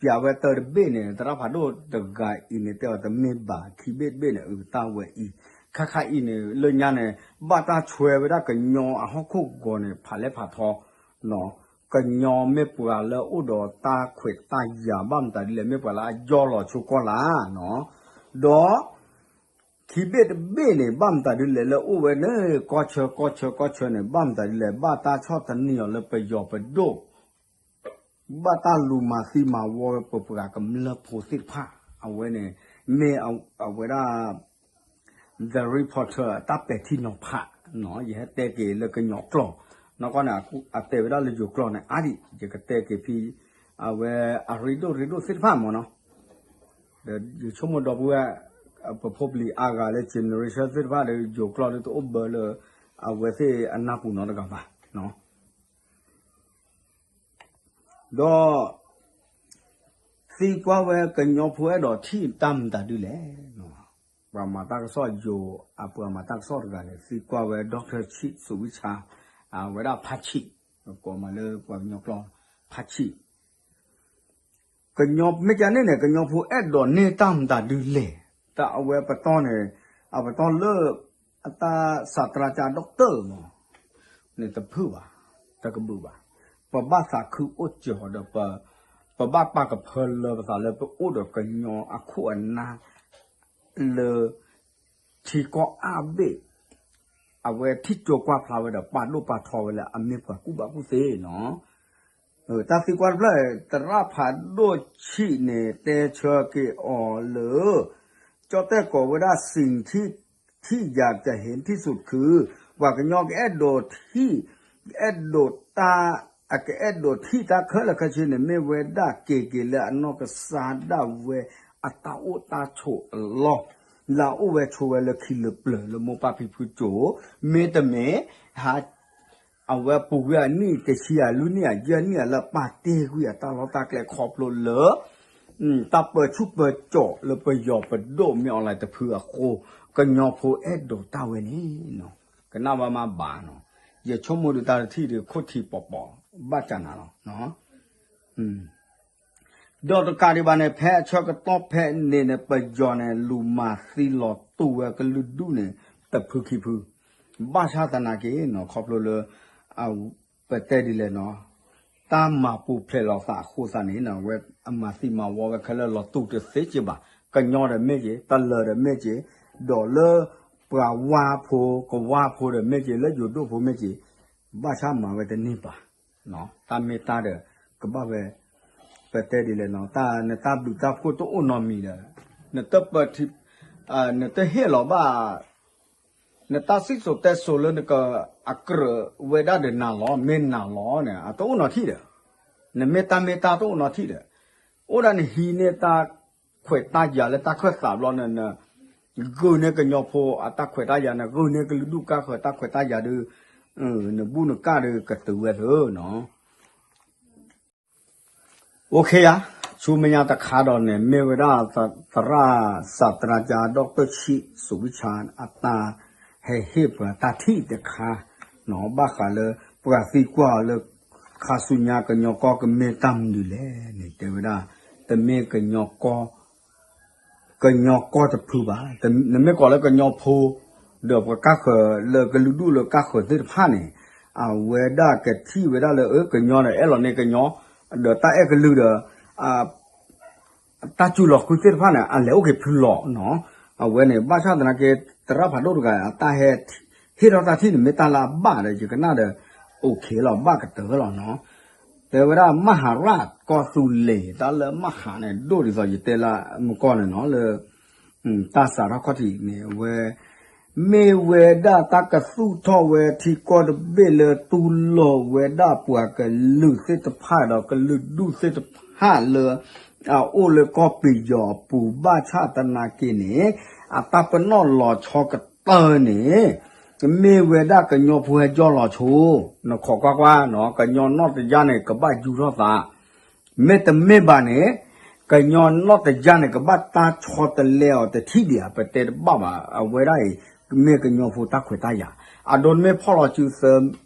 ပျးဝဲတၢတဘ့ၣ်န့ၣ် သရၣ်ဖးဒိၣ်တဂၤအံၤန့ၣ် တဲအီၤတမ့ၢ်ဘၣ် ခံဘ့ၣ်တဘ့ၣ်န့ၣ် အုးတၢ်ဝဲအံၤ ခါခါအံၤန့ၣ် လၢညါန့ၣ် ဘၣ်တၢ်ဆွဲဝဲဒၣ်ကညီအဟီၣ်ခိၣ်ဂီၤန့ၣ် ဖးလဲၢ်ဖးထီ ကညီမ့ၢ်ပှၤလၢအိၣ်ဒီးတၢ်ခွဲးတၢ်ယာ်ဘၣ်မတၤဒ်လဲၣ် မ့ၢ်ပှၤလၢအယီၢ်လီၤဆိကီၢ်လၢ်နီၤ, ဒီး ခံဘ့ၣ်တဘ့ၣ်န့ၣ် ဘၣ်မတၤဒ်လဲၣ်လၢအိၣ်ဝဲန့ၣ် ကီၢ်ဆၢကီၢ်ဆၢကီၢ်ဆၢန့ၣ် ဘၣ်မတၤဒ်လဲၣ် ဘၣ်တၢ်ဆီၣ်သနံးအီၤလၢပယီၤပဒိၣ် ဘၣ်တၢ်လူၤမၤသံမၤဝီဝဲပပှၤကမျၢၢ်ဖိသ့ၣ်တဖၣ် အဝဲန့ၣ် မ့ၢ်အဝဲဒၣ် The Reporter တၢ်ပဲာ်ထံနီၤဖးနီၤ ယဟဲတဲက့ၤလၢကညီကျိာ် နီၢ်ကီၢ်န့ၣ် အတဲဝဲဒၣ်လၢယိၤကျိာ်န့ၣ် အါဒံး ယကတဲက့ၤဖဲ အဝဲအရ့ဒိၣ်ရ့ဒိၣ်သ့ၣ်တဖၣ်မ့ၢ်နီၤ, ဒီးယဆိကမိၣ်ဒီပုၢ်ဝဲၢ် ပဖိပလံၤအါဂၤလၢ generation သ့ၣ်တဖၣ်ဒီး ယိၤကျိာ်ဒီးတအိၣ်ဘၢလၢ အဝဲသ့ၣ်အနၢ်ပူၤနီတဂၤဘၣ် ဒီး သံကွၢ်ဝဲကညီဖိအဲၣ်ဒိးထံၣ်တၢ်မတၤဒ်လဲၣ်, ပှၤမၤတၢ်ကစီၣ်ယိၤ အပှၤမၤတၢ်ကစီၣ်တဂၤန့ၣ် သံကွၢ်ဝဲ Doctor ဆံး စူးဝံဆါ အဝဲဒၣ်ဖါဆံး ကိးမးလၢပှၤကညီကျိာ် ဖါဆံး ကညီမ့ၢ်ကန့ၣ်န့ၣ် ကညီဖိအဲၣ်ဒိးန့ၢ်တၢ်မတၤဒ်လဲၣ်, တၢ်အဝဲပတီၢ်န့ၣ် အပတီၢ်လၢ အတၢ်စးတြၢကၠၢ်ဒီကတၢၢ်မး န့ၣ်တဖုၣ်ဘၣ်, တကဘုၣ်ဘၣ်, ပဘၣ်သးခုအိၣ်စၢၤဒီး ပဘၣ်ပာ်ကဖၢလၢပသးလၢပအိၣ်ဒီးကညီအခိၣ်အနၢ် လၢ ထံကီၢ်အါဘ့ၣ် အဝဲထံၣ်ကၠိကွၢ်ဖျါဝဲဒီးပာ်ဒိၣ်ပာ်ထီဝဲလၢအမ့ၢ်ပှၤကူၣ်ဘၣ်ကူၣ်သ့နီၤ, တၢ်သံကွၢ်တဖျၢၣ် သရၣ်ဖးဒိၣ်ဆံးန့ၣ် တဲဆၢက့ၤအီၤလၢ ကၠီၣ်တဲၣ်ကိးဝဲဒၣ် စံးထံၣ် ထံၣ်ယၤကဟ့ၣ်ထံၣ်ဆူၣ်ခု, ပှၤကညီကအဲၣ်ဒိးထံၣ် အဲၣ်ဒိးတၢ် အကအဲၣ်ဒိးထံၣ်တၢ်ခဲလၢာ်ခဲဆ့န့ၣ် မ့ၢ်ဝဲဒၣ်က့ၤက့ၤလၢအနီၢ်ကစၢ်ဒၣ်ဝဲအတၢ်အိၣ်တၢ်ဆိးအလီၢ် လၢအအိၣ်ဝဲဆိးဝဲလၢခံလၢပျၢၤလၢမိၢ်ပၢ်ဖံဖုကၠိ, မ့တမ့ၢ် ဟး အဝဲပူၤကွံာ်အနံၣ်တဆံအလွံၢ်နံၣ်အယဲၢ်နံၣ်အလၢပာ်တ့ၢ်ကွံာ်အတၢ်လီၢ်တၢ်ကျဲခီဖျိလၢ တၢ်ပၢဆူၣ်ပၢစိးလၢပယီၤပဒိၣ်မ့ၢ်အီၤလၢတဖုအဃိ, ကညီဖိအဲၣ်ဒိးတၢ်ဝဲန့ၣ် ကနၣ်ဝဲမးဘၣ်နီၤ, ယဆိကမိၣ်ဒုးတၢ်တထံၣ်ဒုးခိၣ်ထံပီၤပီၤ ဘၣ်ကနၤလီၤ ဒီးတကးဒံးဘၣ်န့ၣ် ဖဲအဆၢကတီၢ်ဖဲန့ၣ်န့ၣ် ပယီၤန့ၣ် လူၤမၤသံလီၤတူၢ်ဝဲကလုာ်ဒူၣ်န့ၣ် တဖုခံဖု, ဘၣ်ဆၣ်သနာ်က့နီၤ ခီဖျိလၢ ပတဲဒ်လဲၣ်နီၤ, တၢ်မၤပူၤဖျဲးလိာ်သးအဃိသတးန့ၣ် အဝဲအမၤသံမၤဝီဝဲခဲလၢာ်လီၤတူၢ်တသ့က့ဘၣ်, ကညီဒီးမ့ၢ်က့ၤ တလၢၤဒီးမ့ၢ်က့ၤ, ဒီးလၢပှၤဝါဖိကဝါဖိဒီးမ့ၢ်က့ၤ လၢယိၤဒိၣ်ဖိမ့ၢ်က့ၤ, ဘၣ်ဆၣ်မၤဝဲတန့ၢ်ဘၣ် တၢ်မ့ၢ်တၢ်ဒီး ကဘၣ်ဝဲ ပတဲဒ်လဲၣ်နီၤ, တၢ်နတၢ်ဘျုးတၢ်ဖှိၣ်တအိၣ်နီတမံၤဒီး နတပၢထံ နတဟ့ၣ်လီၤဘၣ် နတၢ်စံၣ်စိၤတဲစိၤလၢနကအကြၢးဝဲဒၣ်ဒီးနၤလီၤ မ့ၢ်နၤလီၤန့ၣ် အတအိၣ်နီတထံၣ်ဒီး နမ့ၢ်တၢ်မ့ၢ်တၢ်တအိၣ်နီတထံၣ်ဒီး အိၣ်ဒၣ်နဟံးန့ၢ်တၢ်ခွဲးတၢ်ယာ်လၢတၢ်ခၢၣ်သးဘျီန့ၣ် ဂုာ်န့ၢ်ကညီဖိအတၢ်ခွဲးတၢ်ယာ်န့ၣ် ဂုာ်န့ၢ်ကလုာ်ဒူၣ်ကါဃၢၤတၢ်ခွဲးတၢ်ယာ်ဒီး နဘူၣ်နကၣ်ဒီးကတုၤဝဲသ့နီၤ အိၣ်ခ့ယါ, ဆူမဲာ်ညါတခါဒီးန့ၣ် မ့ၢ်ဝဲဒၣ်သရၣ်စးတြၢကၠၢ် ဒီးတၢ်ဆံးစူးဝံဆါ အတၢ်ဟဲဟ့ၣ်ပှၤတၢ်ထံၣ်တခါ, ဘၣ်ဃးလၢပှၤသံကွၢ်အီၤလၢ ခါဆူညါကညီကီၢ်ကမ့ၢ်တၢ်မနုၤလဲၣ်န့ၣ် တဲဝဲဒၣ် တမ့ၢ်ကညီကီၢ် ကညီကီၢ်တဖုဘၣ်. နမ့ၢ်ကိးလၢကညီဖိ ဒီးပှၤကါဃၢၤလၢကလုာ်ဒူၣ်လၢကါဃၢၤသ့ၣ်တဖၣ်န့ၣ် အဝဲဒၣ်ကထံၣ်ဝဲဒၣ်လၢ အၢ ကညီဒီးအဲၣ်လီၤန့ၢ်ကညီ ဒီးတၢ်အဲၣ်ကလုာ်ဒီး တၢ်စူၤလီၤဃုသ့ၣ်တဖၣ်န့ၣ် အလဲၤအိၣ်က့ၤဖုလီၤနီၤ. အဝဲန့ၣ် ဘၣ်ဆၣ်သနာ်က့ သရၣ်ဖးဒိၣ်တဂၤ အတၢ်ဟဲ ဟ့ၣ်ထီၣ်တၢ်ထံၣ်န့ၣ် မ့ၢ်တၢ်လၢအဘၣ်ဒီး ယကနၣ်ဒီး အိၣ်ခ့လီၤ ဘၣ်ကတၢၢ်လီၤနီၤ. တဲဝဲဒၣ် မဟၤရၢ်ကီၢ်သူလ့ၤ တၢ်လၢမဟၤန့ၣ် ဒိၣ်ဒ်သိးယတဲလၢမုၢ်ကီၢ်န့ၣ်နီၤ လၢ တၢ်စးထီၣ်ခီၣ်ထံးန့ၣ် အဝဲ မ့ၢ်ဝဲဒၣ်တၢ်ကသူၣ်ထီၣ်ဝဲထံကီၢ်တဘ့ၣ်လၢတူၢ်လိာ်ဝဲဒၣ်ပှၤကလုာ်သ့ၣ်တဖၣ်ဒီးကလုာ်ဒူၣ်သ့ၣ်တဖၣ် ဟးလၢ အအိၣ်လၢကီၢ်ပယီၤအပူၤ ဘၣ်ဆၣ်သနာ်က့န့ၣ် အတၢ်ပနီၣ်လီၤဆီကတၢၢ်န့ၣ် မ့ၢ်ဝဲဒၣ်ကညီဖိဟဲကၠီလီၤဆိ, နခိးကွၢ်ကွၢ်နီၤ, ကညီနီၢ်တယၢ်န့ၣ် ကဘၣ်ယူၤထီၣ်သး, မ့တမ့ၢ်ဘၣ်န့ၣ် ကညီနီၢ်တယၢ်န့ၣ် ကဘၣ်တၢ်ဆီတလဲအီၤတထံၣ်ဒံးဧါ, ပတဲတဘၣ်ဘၣ်, အဝဲဒၣ်အံၤ မ့ၢ်ကညီဖိတၢ်ခွဲးတၢ်ယာ်, အဒိနမ့ၢ်ဖီၣ်လီၤစု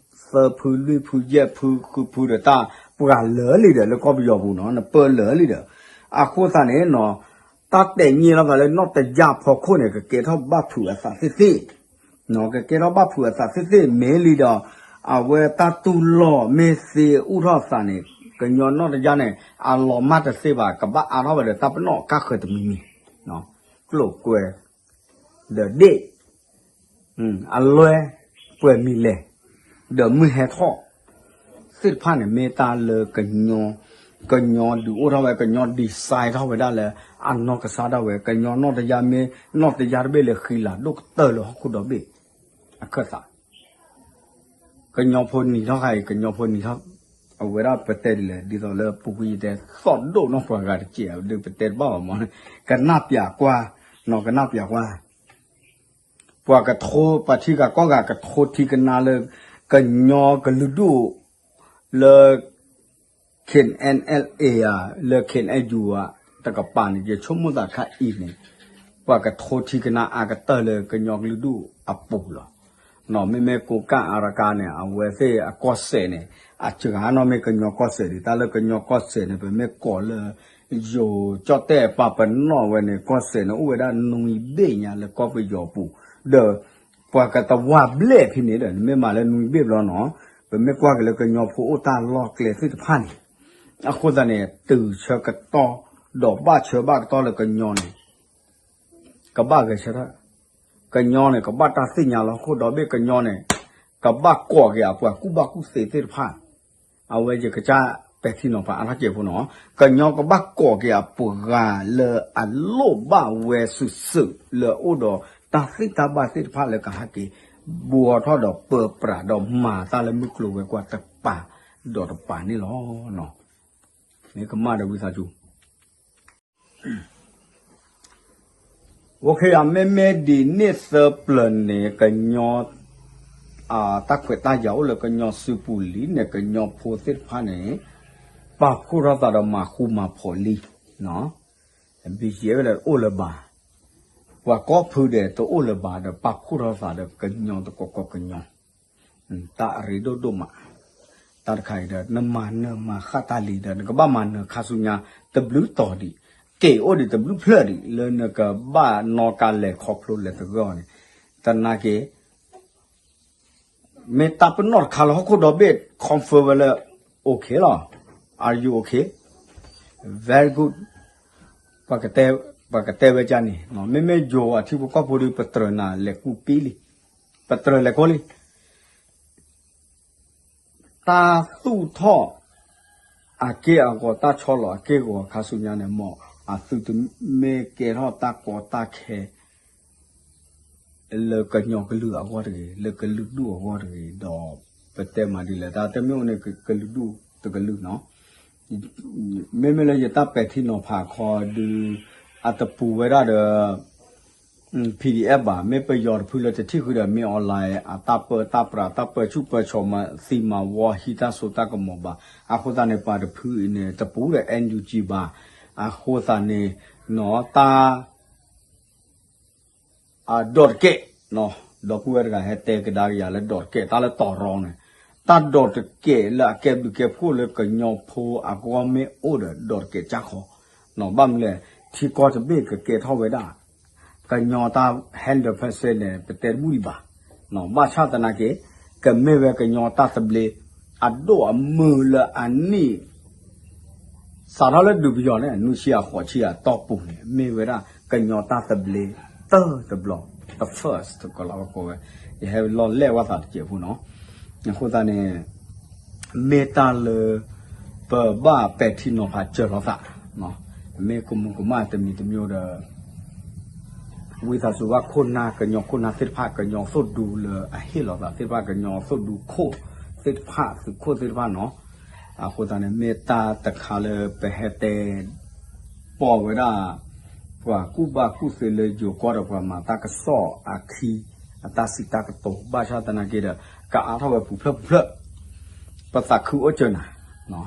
သၢဖု လွံၢ်ဖု ယဲၢ်ဖု ဃုဖုဒီး တၢ်ပှၤလၢာ်လံဒီး လၢကီၢ်ပယီၤပူၤနီၤ, နပၢလၢာ်လံဒီး, အဃိသတးန့ၣ်နီၤ, တၢ်တဲာ်ညါလိာ်သးလၢနီၢ်တယၢ်ဖီခိၣ်န့ၣ် ကကဲထီၣ်ဘၣ်ဖုးအသးသ့ၣ်သ့ၣ် ကကဲထီၣ်ဘၣ်ဖုးအသးသ့ၣ်သ့ၣ်မ့ၢ်လံဒီး, အဝဲတၢ်တူၢ်လိာ်မ့ၢ်သ့အူထီၣ်သးန့ၣ် ကညီနီၢ်တယၢ်န့ၣ် အလီၤမၢ်တသ့ဘၣ်, ကဘၣ်အါထီၣ်ဝဲဒီးတၢ်ပနီၣ်ကါဃၢၤတမံၤမံၤ, ကျိၣ်ကွဲ ဒီးဒ့ၣ် အလွဲ ပှဲၤမံၤလဲၣ် ဒီးမုၢ်ဟဲထီၣ် သ့ၣ်တဖၣ်န့ၣ် မ့ၢ်တၢ်လၢ ကညီဒုးအိၣ်ထီၣ်ဝဲ ကညီ design ထီၣ်ဝဲဒၣ်လၢ အနီၢ်ကစၢ်ဒၣ်ဝဲ ကညီနီၢ်တယၢ်မ့ၢ် နီၢ်တယၢ်တဘ့ၣ်လၢဃံလၤဒိၣ်ကတၢၢ်လၢဟီၣ်ခိၣ်ဒီဘ့ၣ် အခၢၣ်သး ကညီဖိနံၤထီၣ်ခါအံၤ ကညီဖိနံၤထီၣ် အဝဲဒၣ်ပတဲဒ်လဲၣ် ဒ်သိးလၢပူၤကွံာ်ယတဲ သီၣ်ဒိၣ်နီၢ်ပှၤဂၤတစဲး ဒ်ပတဲတဘၣ်ဘၣ်မး ကနၣ်ပၠးကွၢ် နီၢ်ကနၣ်ပၠးကွၢ် ပှၤကထိ ပှၤထံဂၤကီၢ်ဂၤကထိထံကနါလၢ ကညီကလုာ်ဒူၣ် လၢ KNLA ဧါ လၢ KNU ဧါ တကပၤန့ၣ် ယဆိကမိၣ်သးခါအံၤန့ၣ် ပှၤကထိထံကနါအါကတၢၢ်လၢကညီကလုာ်ဒူၣ်အပူၤလီၤ. မ့မ့ၢ်ကိးကၣ်အါရကါန့ၣ် အဝဲသ့ၣ်အကီၢ်စဲၣ်န့ၣ် အစှၤနီၢ်မ့ၢ်ကညီကီၢ်စဲၣ်ဒံး တၢ်လၢကညီကီၢ်စဲၣ်န့ၣ် ပမ့ၢ်ကိးလၢ ယိၤကၠီၣ်တဲၣ်ပာ်ပနီၣ်ဝဲန့ၣ် ကီၢ်စဲၣ်န့ၣ် အိၣ်ဝဲဒၣ်နွံဘ့ၣ်ညါလၢကီၢ်ပယီၤပူၤ ဒီး ပှၤကတဝၢ်ဘျဲၣ်ဖဲန့ၣ်ဒီး နမ့ၢ်မၤလၢနွံဘ့ၣ်ဘျီနီၤ ပမ့ၢ်ကွၢ်က့ၤလၢကညီဖိအိၣ်တၢ်လီၢ်ကျဲသ့ၣ်တဖၣ်န့ၣ် အဃိသတးန့ၣ် တုၤဆၢကတီၢ် ဒီးဘၣ်ဆၢဘၣ်ကတီၢ်လၢကညီန့ၣ် ကဘၣ်ဂဲၤဆၢထၢၣ် ကညီန့ၣ် ကဘၣ်တၢ်သ့ၣ်ညါလီၤ ဟီၣ်ခိၣ်ဒီဘ့ၣ်ကညီန့ၣ် ကဘၣ်ကိးက့ၤအပှၤကူၣ်ဘၣ်ကူၣ်သ့သ့ၣ်တဖၣ် အဝဲယကစၢ်ပဲာ်ထံနီၤဖးအါထီၣ်ကဲးဖိနီၤ ကညီကဘၣ်ကိးက့ၤအပှၤလၢအလိၣ်ဘၣ်ဝဲစုာ်စုာ်လၢအအိၣ်ဒီးတၢ်သ့ၣ်တၢ်ဘၣ်သ့ၣ်တဖၣ်လၢကဟဲက့ၤ ဘှီထီၣ်ဒီးပၢပြးဒီးမၤတၢ်လၢမုၢ်ကျိၤဝဲၤကွာ်တပၤဒီးတပၤန့ၣ်လီၤ. မ့ၢ်ကမၣ်ဒီးဝံသးစူၤ OK မ့မ့ၢ်ဒ်န့ၣ်သၢပျၢၤန့ၣ် ကညီ တၢ်ခွဲးတၢ်ယာ်အိၣ်လၢကညီစုပူၤလံန့ၣ် ကညီဖိသ့ၣ်တဖၣ်န့ၣ် ပာ်ဖှိၣ်ထီၣ်သးဒီးမၤဃူမၤဖိးလံ ဘံယဲၢ်ဝဲလၢအိၣ်လၢၤဘၣ် ပှၤကိးဖုဒဲးတအိၣ်လၢၤဘၣ်ဒီး ပာ်ဖှိၣ်ထီၣ်သးဒီးကညီတကီကီကညီ တၢ်အရ့ဒိၣ်ဒိၣ်မး တၢ်တခါအံၤဒီး နမၤနၢၤမၤဃၣ်တၢ်လံဒီး နကဘၣ်မၤနၢၤခါဆူညါ တဘျုးတီၤဒံး က့ၤအိၣ်ဒံးတဘျုးဖျၢၣ်ဒံး လၢနကဘၣ်နီၣ်ကါလဲၤခီဖျိလဲၤသဂၢၢ်အီၤန့ၣ် သနာ်က့ မ့ၢ်တၢ်ပနီၣ်တခါလၢဟီၣ်ခိၣ်ဒီဘ့ၣ် confirm ဝဲလၢ OK လီၤ Are you okay? Very good ပှၤကတဲဝဲဒ်န့ၣ် မ့မ့ၢ်ယိၤအထံဖိကီၢ်ဖိဒီး ပတြၢၤနၤလဲၤကူပံလံ ပတြၢၤလဲၤကိးလံ တၢ်သူၣ်ထီၣ်အက့ၢ်အဂီၤ တၢ်ဆီလီၤအက့ၢ်အဂီၤခါဆူညါန့ၣ် မ်အသုတမ့ၢ်ကဲထီၣ်တၢ်ကီတၢ်ခဲ လၢကညီကလုာ်အဂီၢ်တဂ့ၤ, လၢကလုာ်ဒူၣ်အဂီၢ်တဂ့ၤ, ဒီးပတဲမးဒ်လဲၣ်, တၢ်တမ့ၢ်အိၣ်န့ၣ် ကလုာ်ဒူၣ်တကလုာ်နီၤ. မ့မ့ၢ်လၢယတၢ်ပဲာ်ထံနီၤဖးခီဒုး အတပူၤဝဲဒၣ်ဒီး PDF ဘၣ်, မ့ၢ်ပယီၤတဖုလၢတထံၣ်ဃုာ်ဒီး မင်းအောင်လှိုင် အတၢ်ပၢတၢ်ပြး တၢ်ပၢဆူၣ်ပၢစီၤမၤသံမၤဝီဟံးတၢ်စိတၢ်ကမီၤဘၣ်. အဃိသတးန့ၣ် ပှၤတဖုအံၤန့ၣ် တပူၤဒီး NUG ဘၣ်. အဃိသတးန့ၣ် နီၤ တၢ် အဒိးတကဲး, ဒီပုၢ်ဝဲၢ်တဂၤဟဲတဲကဒါက့ၤယၤလၢဒိးတကဲး တၢ်လၢတီၤရီန့ၣ်, တၢ်ဒိးတကဲးလၢအကဲဘျုးကဲဖှိၣ်လၢကညီဖိအဂီၢ်မ့ၢ်အိၣ်ဒီးဒိးတကဲးကၢ်ခီ, ဘၣ်မနုၤလဲၣ်, ထံကီၢ်တဘ့ၣ်ကကဲထီၣ်ဝဲဒၣ် ကညီတၢ် hundred percent န့ၣ် ပတဲတဘူၣ်ဒံးဘၣ်. ဘၣ်ဆၣ်သနာ်က့ ကမ့ၢ်ဝဲကညီတၢ်သဘျ့ အဒိၣ်အမုၢ်လၢအနံၣ် စးထီၣ်လၢဒုးပယီၤန့ၣ် နွံဆံအဃိးဆံအတီၢ်ပူၤန့ၣ် မ့ၢ်ဝဲဒၣ်ကညီတၢ်သဘျ့တၢၢ်တဘျီ, the first တကိးလီၤဝဲကိးဝဲ, ယဟဲလီၤလဲၣ်ဝဲသးတစဲးဖိနီၤ. အဃိသတးန့ၣ် မ့ၢ်တၢ်လၢ ပဘၣ်ပဲာ်ထံနီၤဖးစၢၤလိာ်သး, မ့ၢ်ကမူၤကမၣ်တမံၤတမံၤဒီး ဝံသးစူၤဘၣ်ခိၣ်နၢ် ကညီခိၣ်နၢ်သ့ၣ်တဖၣ် ကညီသိၣ်ဒူလၢအဟ့ၣ်လီၤသးသ့ၣ်တဖၣ် ကညီသိၣ်ဒူခိၣ်သ့ၣ်တဖၣ် သုးခိၣ်သ့ၣ်တဖၣ်နီၤ, အဃိသတးန့ၣ် မ့ၢ်တၢ်တခါလၢပဟဲတဲ ပိာ်ဝဲဒၣ် ပှၤကူၣ်ဘၣ်ကူၣ်သ့လၢယိၤကီၢ်ဒီးပှၤမၤတၢ်ကစီၣ်အခံ အတၢ်စံးတၢ်ကတိၤ ဘၣ်ဆၣ်သနာ်က့ဒီး ကအါထီၣ်ဝဲပူၤဖျၢၣ်ပူၤဖျၢၣ် ပသးခုအိၣ်စၢၤနၤ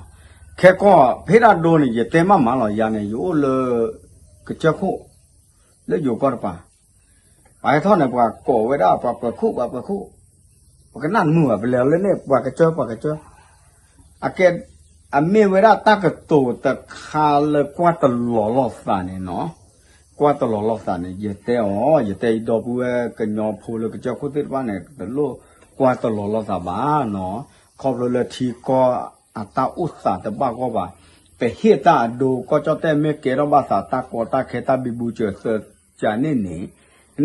ခဲကီၢ်ဖဲဒၣ်ဒိန့ၣ် ယတဲမးမးလီၤ ယၤန့ၣ် ယအိၣ်လၢ ကစၢၢ်ခိၣ် လၢယိၤကီၢ်တပၤ ပှၤဟဲထီၣ်န့ၣ် ပှၤကိးဝဲဒၣ်ပှၤပၢၤခိၣ် ပှၤပၢၤခိၣ် ပကနၣ်တမုာ်ဘၣ် ပလဲၤလၢန့ၣ် ပှၤကစၢၢ် ပှၤကစၢၢ် အကဲ အမ့ၢ်ဝဲဒၣ်တၢ်ကတိၤတခါလၢကွၢ်တလီၤလိာ်သးန့ၣ်နီၤ, ကွၢ်တလီၤလိာ်သးန့ၣ် ယတဲအီၤ ယတဲအံၤဒီပုၢ်ဝဲၢ်ကညီဖိလၢကစၢၢ်ခိၣ်သ့ၣ်တဖၣ်န့ၣ် တလိၣ်ကွၢ်တလီၤလိာ်သးဘၣ်နီၤ, ခီဖျိလၢထံကီၢ်အတၢ်အိၣ်သးတဘၣ်ဂီၢ်ဘၣ်, ပဟ့ၣ်တၢ်အဒိ ကီၢ်ကၠီၣ်တဲၣ်မ့ၢ်ကဲထီၣ်ဘၣ်သးတၢ်ကီတၢ်ခဲတၢ်ဘံဘူစၢၤသၢ ကန့ၣ်န့ၣ်,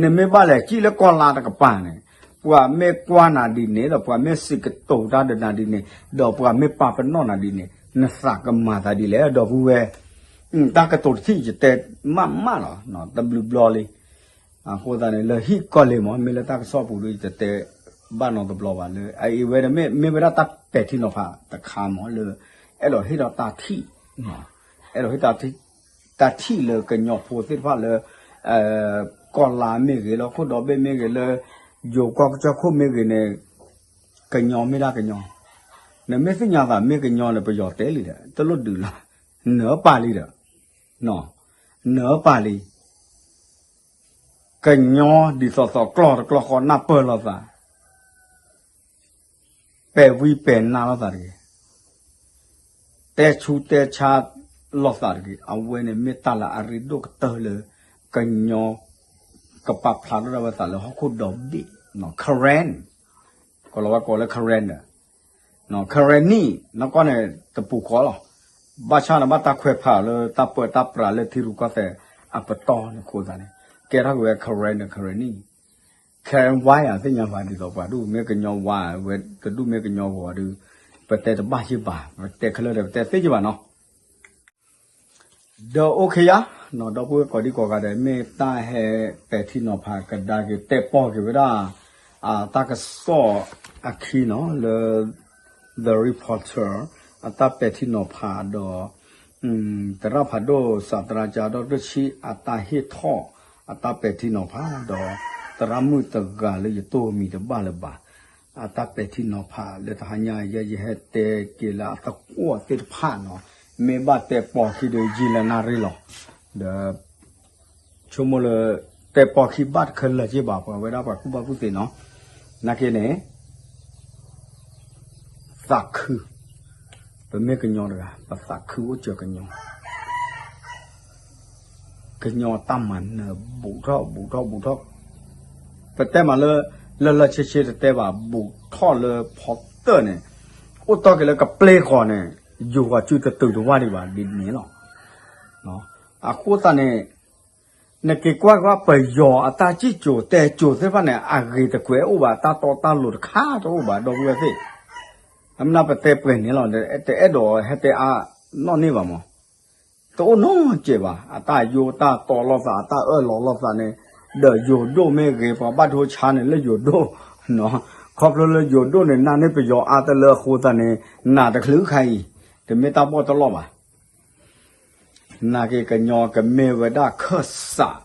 နမ့ၢ်ဘၣ်လဲၤစံၣ်လၢကီၢ်လါတကပၤန့ၣ်, ပှၤမ့ၢ်ကွၢ်နၤဒ်န့ၣ် ဒီးပှၤမ့ၢ်စံးကတိၤတၢ်ဒီးနၤဒ်န့ၣ် ဒီးပှၤမ့ၢ်ပာ်ပနီၣ်နၤဒ်န့ၣ် နသးကမၤသးဒ်လဲၣ် ဒီပုၢ်ဝဲၢ်, တၢ်ကတိၤတထံၣ်ယတဲမးမးလီၤ တဘျုးဘျီလံ, အဃိသတးန့ၣ် လၢဟံၣ်ကီၢ်လံမး မ့ၢ်လၢတၢ်ကစီၣ်ပူၤဒီးယတတဲဘၣ်နီတဘျီဘၣ်လၢ အအံၤဝဲမ့ၢ်ဝဲဒၣ်တၢ်ပဲာ်ထံနီၤဖးတခါမးလၢ အဲၣ်ဒိးဟ့ၣ်ဒီးတၢ်ထံၣ် အဲၣ်ဒိးဟ့ၣ်တၢ်ထံၣ်လၢကညီဖိသ့ၣ်တဖၣ်လၢ ကီၢ်လါမ့ၢ်ဂ့ၤ လၢခိၣ်ဒီဘ့ၣ်မ့ၢ်ဂ့ၤ လၢယိၤကီၢ်ကစၢၢ်ခိၣ်မ့ၢ်ဂ့ၤန့ၣ်, ကညီမ့ၢ်ဒၣ်ကညီ, နမ့ၢ်သ့ၣ်ညါသးမ့ၢ်ကညီန့ၣ် ပယီၤတဲလံဒီး တလိၣ်ဒုးလီၤ, နၢပာ်လံဒီး, နၢပာ်လံ ကညီဒ်သိးသိးကျီၢ်တကျီၢ်ဃီနၢ်ပၢၢ်လိာ်သး, ပဲာ်ဝံပဲာ်နါလိာ်သးတဂ့ၤ, တဲဆူတဲဆါလိာ်သးတဂ့ၤ, အဝဲန့ၣ်မ့ၢ်တၢ်လၢအရ့ဒိၣ်ကတၢၢ်လၢ ကညီ ကပာ်ဖျါထီၣ်ဒၣ်ဝဲသးလၢဟီၣ်ခိၣ်ဒီဘ့ၣ်, Karen, ကီၤလၤဝါကိးလၢ Karen ဒီး Karen နံၣ် နီၢ်ကီၢ်န့ၣ် တပူၤဃီလီၤ, ဘၣ်ဆၣ်န့ၣ် ဘၣ်တၢ်ခွဲးဖးလၢတၢ်ပၢတၢ်ပြးလၢထံရူၢ်ကီၢ်သဲးအပတီၢ်န့ၣ်အဃိသတးန့ၣ် ကဲထီၣ်က့ၤဝဲ Karen ဒီး Karen နံၣ် Karen White အသ့ၣ်ညါဘၣ်ဒ်သိးပှၤဒူၣ်မ့ၢ်ကညီဝါဝဲ တဒူၣ်မ့ၢ်ကညီဂီၤဒီး ပတဲတဘၣ်ယ့ၢ်ဘၣ် ပတဲခဲလၢာ်ဒီး ပတဲသ့ယ့ၢ်ဘၣ်နီၤ ဒီးအိၣ်ခ့ယါ, ဒီပုၢ်ဝဲၢ်ကိးဒံကိးဂၤဒဲး မ့ၢ်တၢ်ဟဲပဲာ်ထံနီၤဖးကဒါက့ၤ တဲပီၢ်က့ၤဝဲဒၣ် တၢ်ကစီၣ်အခံနီၤ လၢ The Reporter အတၢ်ပဲာ်ထံနီၤဖးဒီး သရၣ်ဖးဒိၣ် စးသရၣ်ကၠါဒီးတဆံ အတၢ်ဟ့ၣ်ထီၣ် အတၢ်ပဲာ်ထံနီၤဖးဒီး သရၣ်မုၣ်တဂၤလၢယတိၢ်မံၤတဘၣ်လၢၤဘၣ် အတၢ်ပဲာ်ထံနီၤဖးလၢတဟါညါအံၤ ယဟဲတဲက့ၤလၢအသကွီၢ်သ့ၣ်တဖၣ်နီၤ, မ့ၢ်ဘၣ်တဲပီၢ်ခံဒီးယံာ်လၢနၣ်ရံၣ်လီၤ, ဒီး ဆိကမိၣ်လၢ တဲပီၢ်ခံဘၣ်တခဲလၢာ်က့ဘၣ် ပှၤဝဲဒၣ်ပှၤကူၣ်ဘၣ်ကူၣ်သ့နီၤ, နာ်က့န့ၣ် သးခု, ပမ့ၢ်ကညီတဂၤ ပသးခုအိၣ်စၢၤကညီ ကညီတၢ်မၤနၢၤ ဘူးထီၣ်ဘူးထီၣ်ဘူးထီၣ်, ပတဲမးလၢ လၢလၢဆ့ဆ့တတဲဘၣ် ဘူးထီၣ်လၢဖီတၢၣ်န့ၣ်, အိၣ်တီၢ်က့ၤလၢကပျ့ၢ်ဃီၤန့ၣ်, ယိၤဂီၤစုတတုၤတဝၢ်ဒံးဘၣ်ဒ်န့ၣ်လီၤ. အဃိသတးန့ၣ် နက့ၤကွၢ်ကွၢ်ပယီၤအတၢ်စံၣ်စိၤတဲစိၤသ့ၣ်တဖၣ်န့ၣ် အဂ့ၤတကွဲးအိၣ်ဘၣ် တၢ်တီတၢ်လိၤတခါတအိၣ်ဘၣ် ဒီပုၢ်ဝဲၢ်သ့ၣ်, အမနုၤပတဲပှဲၤန့ၣ်လီၤ တအဲၣ်ဒိးဟဲတဲအါနီၣ်န့ၢ်ဘၣ်မး, တအိၣ်နီတစဲးဘၣ် အတၢ်ယိတၢ်တီလိာ်သး အတၢ်အၢၣ်လီၤလိာ်သးန့ၣ်, ဒီးယိၤဒိၣ်မ့ၢ်ဂ့ၤ ပှၤဘၣ်ဒိဆါန့ၣ်လၢယိၤဒိၣ်, ခီဖျိလၢယိၤဒိၣ်န့ၣ် နာ်န့ၢ်ပယီၤအါတလၢအဃိသတးန့ၣ် နာ်တချုးခါအံၤ, တမ့ၢ်တၢ်ဘီၣ်တလီၢ်ဘၣ် နာ်က့ကညီကမ့ၢ်ဝဲဒၣ်ခၢၣ်စး,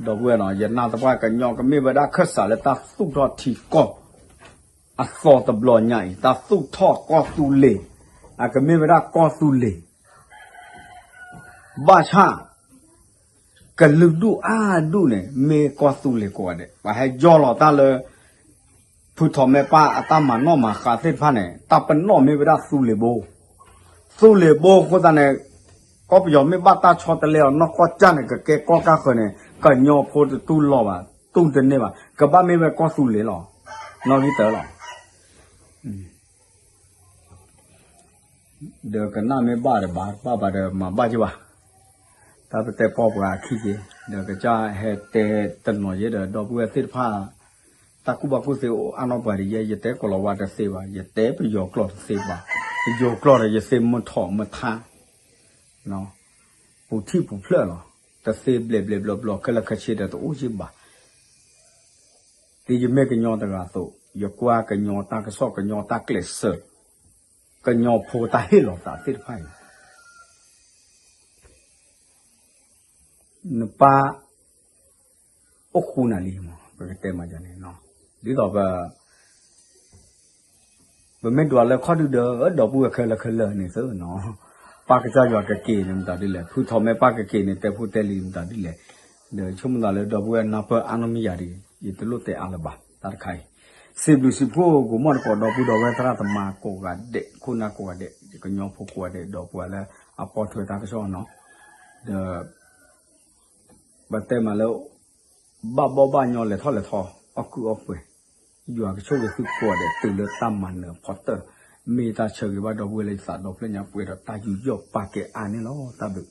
ဒီပုၢ်ဝဲၢ်နီၤ ယနာ်သပှၢ်ကညီကမ့ၢ်ဝဲဒၣ်ခၢၣ်စးလၢတၢ်သူၣ်ထီၣ်ထံကီၢ်, အသီတဘျီညါအံၤ တၢ်သူၣ်ထီၣ်ကီၢ်သူလ့ၤ, အကမ့ၢ်ဝဲဒၣ်ကီၢ်သူလ့ၤ ဘၣ်ဆၣ် ကလုာ်ဒူၣ်အါဒူၣ်န့ၣ် မ့ၢ်ကီၢ်သူလ့ၤကိးဂၤဒဲး ပှၤဟဲယီၢ်လီၤတၢ်လၢ ဖုထီၣ်မဲာ်ပၢ်အတၢ်မၤနီၣ်မၤဃါသ့ၣ်တဖၣ်န့ၣ် တၢ်ပနီၣ်မ့ၢ်ဝဲဒၣ်သူလ့ၤဘိ, သူလ့ၤဘိအဃိသတးန့ၣ် ကီၢ်ပယီၤမ့ၢ်ဘၣ်တၢ်ဆီတလဲအီၤနီၢ်ကီၢ်ကၢ်န့ၣ် ကကဲကီၢ်ကၢ်ဃၢၤန့ၣ် ကညီဖိတတူၢ်လိာ်ဘၣ် တူၢ်တန့ၢ်ဘၣ် ကဘၣ်မ့ၢ်ဝဲကီၢ်သူလ့ၤလီၤ, နီၣ်ဂံၢ်တၢလီၤ ဒီးကနၣ်မ့ၢ်ဘၣ်ဒီးဘၣ် တဘၣ်ဘၣ်ဒီးမၤဘၣ်က့ၤဘၣ်, တၢ်ပတဲပီၢ်ပှၤအခံက့ၤ ဒီးကစၢ်ဟဲတဲတနီၤယဲဒီး ဒီပုၢ်ဝဲၢ်သ့ၣ်တဖၣ် တၢ်ကူၣ်ဘၣ်ကူၣ်သ့အိၣ်အါနီၢ်ပှၤဒ်ယဲ ယတဲကိၤလၤဝါတသ့ဘၣ် ယတဲပယီၤကျိာ်တသ့ဘၣ်, ပယီၤကျိာ်ဒီးယသ့မုၢ်ထီၣ်မုၢ်ထါ ပူၤထံၣ်ပူၤဖျၢၣ်လီၤ, တသ့ဘျဲၣ်ဘျဲၣ်ဘျီဘျီခဲလၢာ်ခဲဆ့ဒီးတအိၣ်ယ့ၢ်ဘၣ်, ဒ်ယမ့ၢ်ကညီတဂၤအသိး ယကွၢ်ကညီတၢ်ကစီၣ်ကညီတၢ်ကျဲးစၢး ကညီဖိတၢ်ဟ့ၣ်လီၤသးသ့ၣ်တဖၣ်အံၤ နပၢ်အိၣ်ဃူနၤလံမး ပကတဲမးန့ၣ်, ဒ်သိးပ ပမ့ၢ်ဒွးလၢခီၣ်ဒုဒီး ဒီပုၢ်ဝဲၢ်ခဲလၢာ်ခဲလၢာ်န့ၣ်သ့နီၤ, ပၢ်ကစၢ်ယွၤကက့ၤန့ၣ်မတၤဒ်လဲၣ်, ဖုထီၣ်မ့ၢ်ပၢ်ကက့ၤန့ၣ် တဲဖိတဲလံၤမတၤဒ်လဲၣ်, ဒီးဆိကမိၣ်သးလၢဒီပုၢ်ဝဲၢ်နၢ်ပၢၢ်အါနီၢ်မံယၤဒီး ယတလိၣ်တဲအါလၢၤဘၣ် တၢ်တခါအံၤ, စံးဘျုးစံးဖှိၣ်ကိးမီၢ်တကိး ဒီပုၢ်ဒီဝဲၢ်သရၣ်သမါကိးဂၤဒဲး ခိၣ်နၢ်ကိးဂၤဒဲး ကညီဖိကိးဂၤဒဲး ဒီပုၢ်ဝဲၢ်လၢအပိာ်ထွဲတၢ်ကစီၣ်နီၤ, ဒီး ပတဲမးလၢ ဘၣ်ဘီၣ်ဘၣ်ညီ လဲၤထီၣ်လဲၤထီ အီၣ်ကုၢ်အီၣ်ပှဲၤ, ယွၤကဆိၣ်ဂ့ၤသုကိးဂၤဒဲး တုၤလၢတၢ်မၤနၢၤအဖီတၢၢ်, မ့ၢ်တၢ်ဆၢဂ့ၤဘၣ်ဒီပုၢ်ဝဲၢ်လၢယသးဒီဖျၢၣ်ညါပှဲၤဒီးတၢ်ယူးယီၣ်ပာ်ကဲအါန့ၣ်လီၤ. တၢ်ဘျုး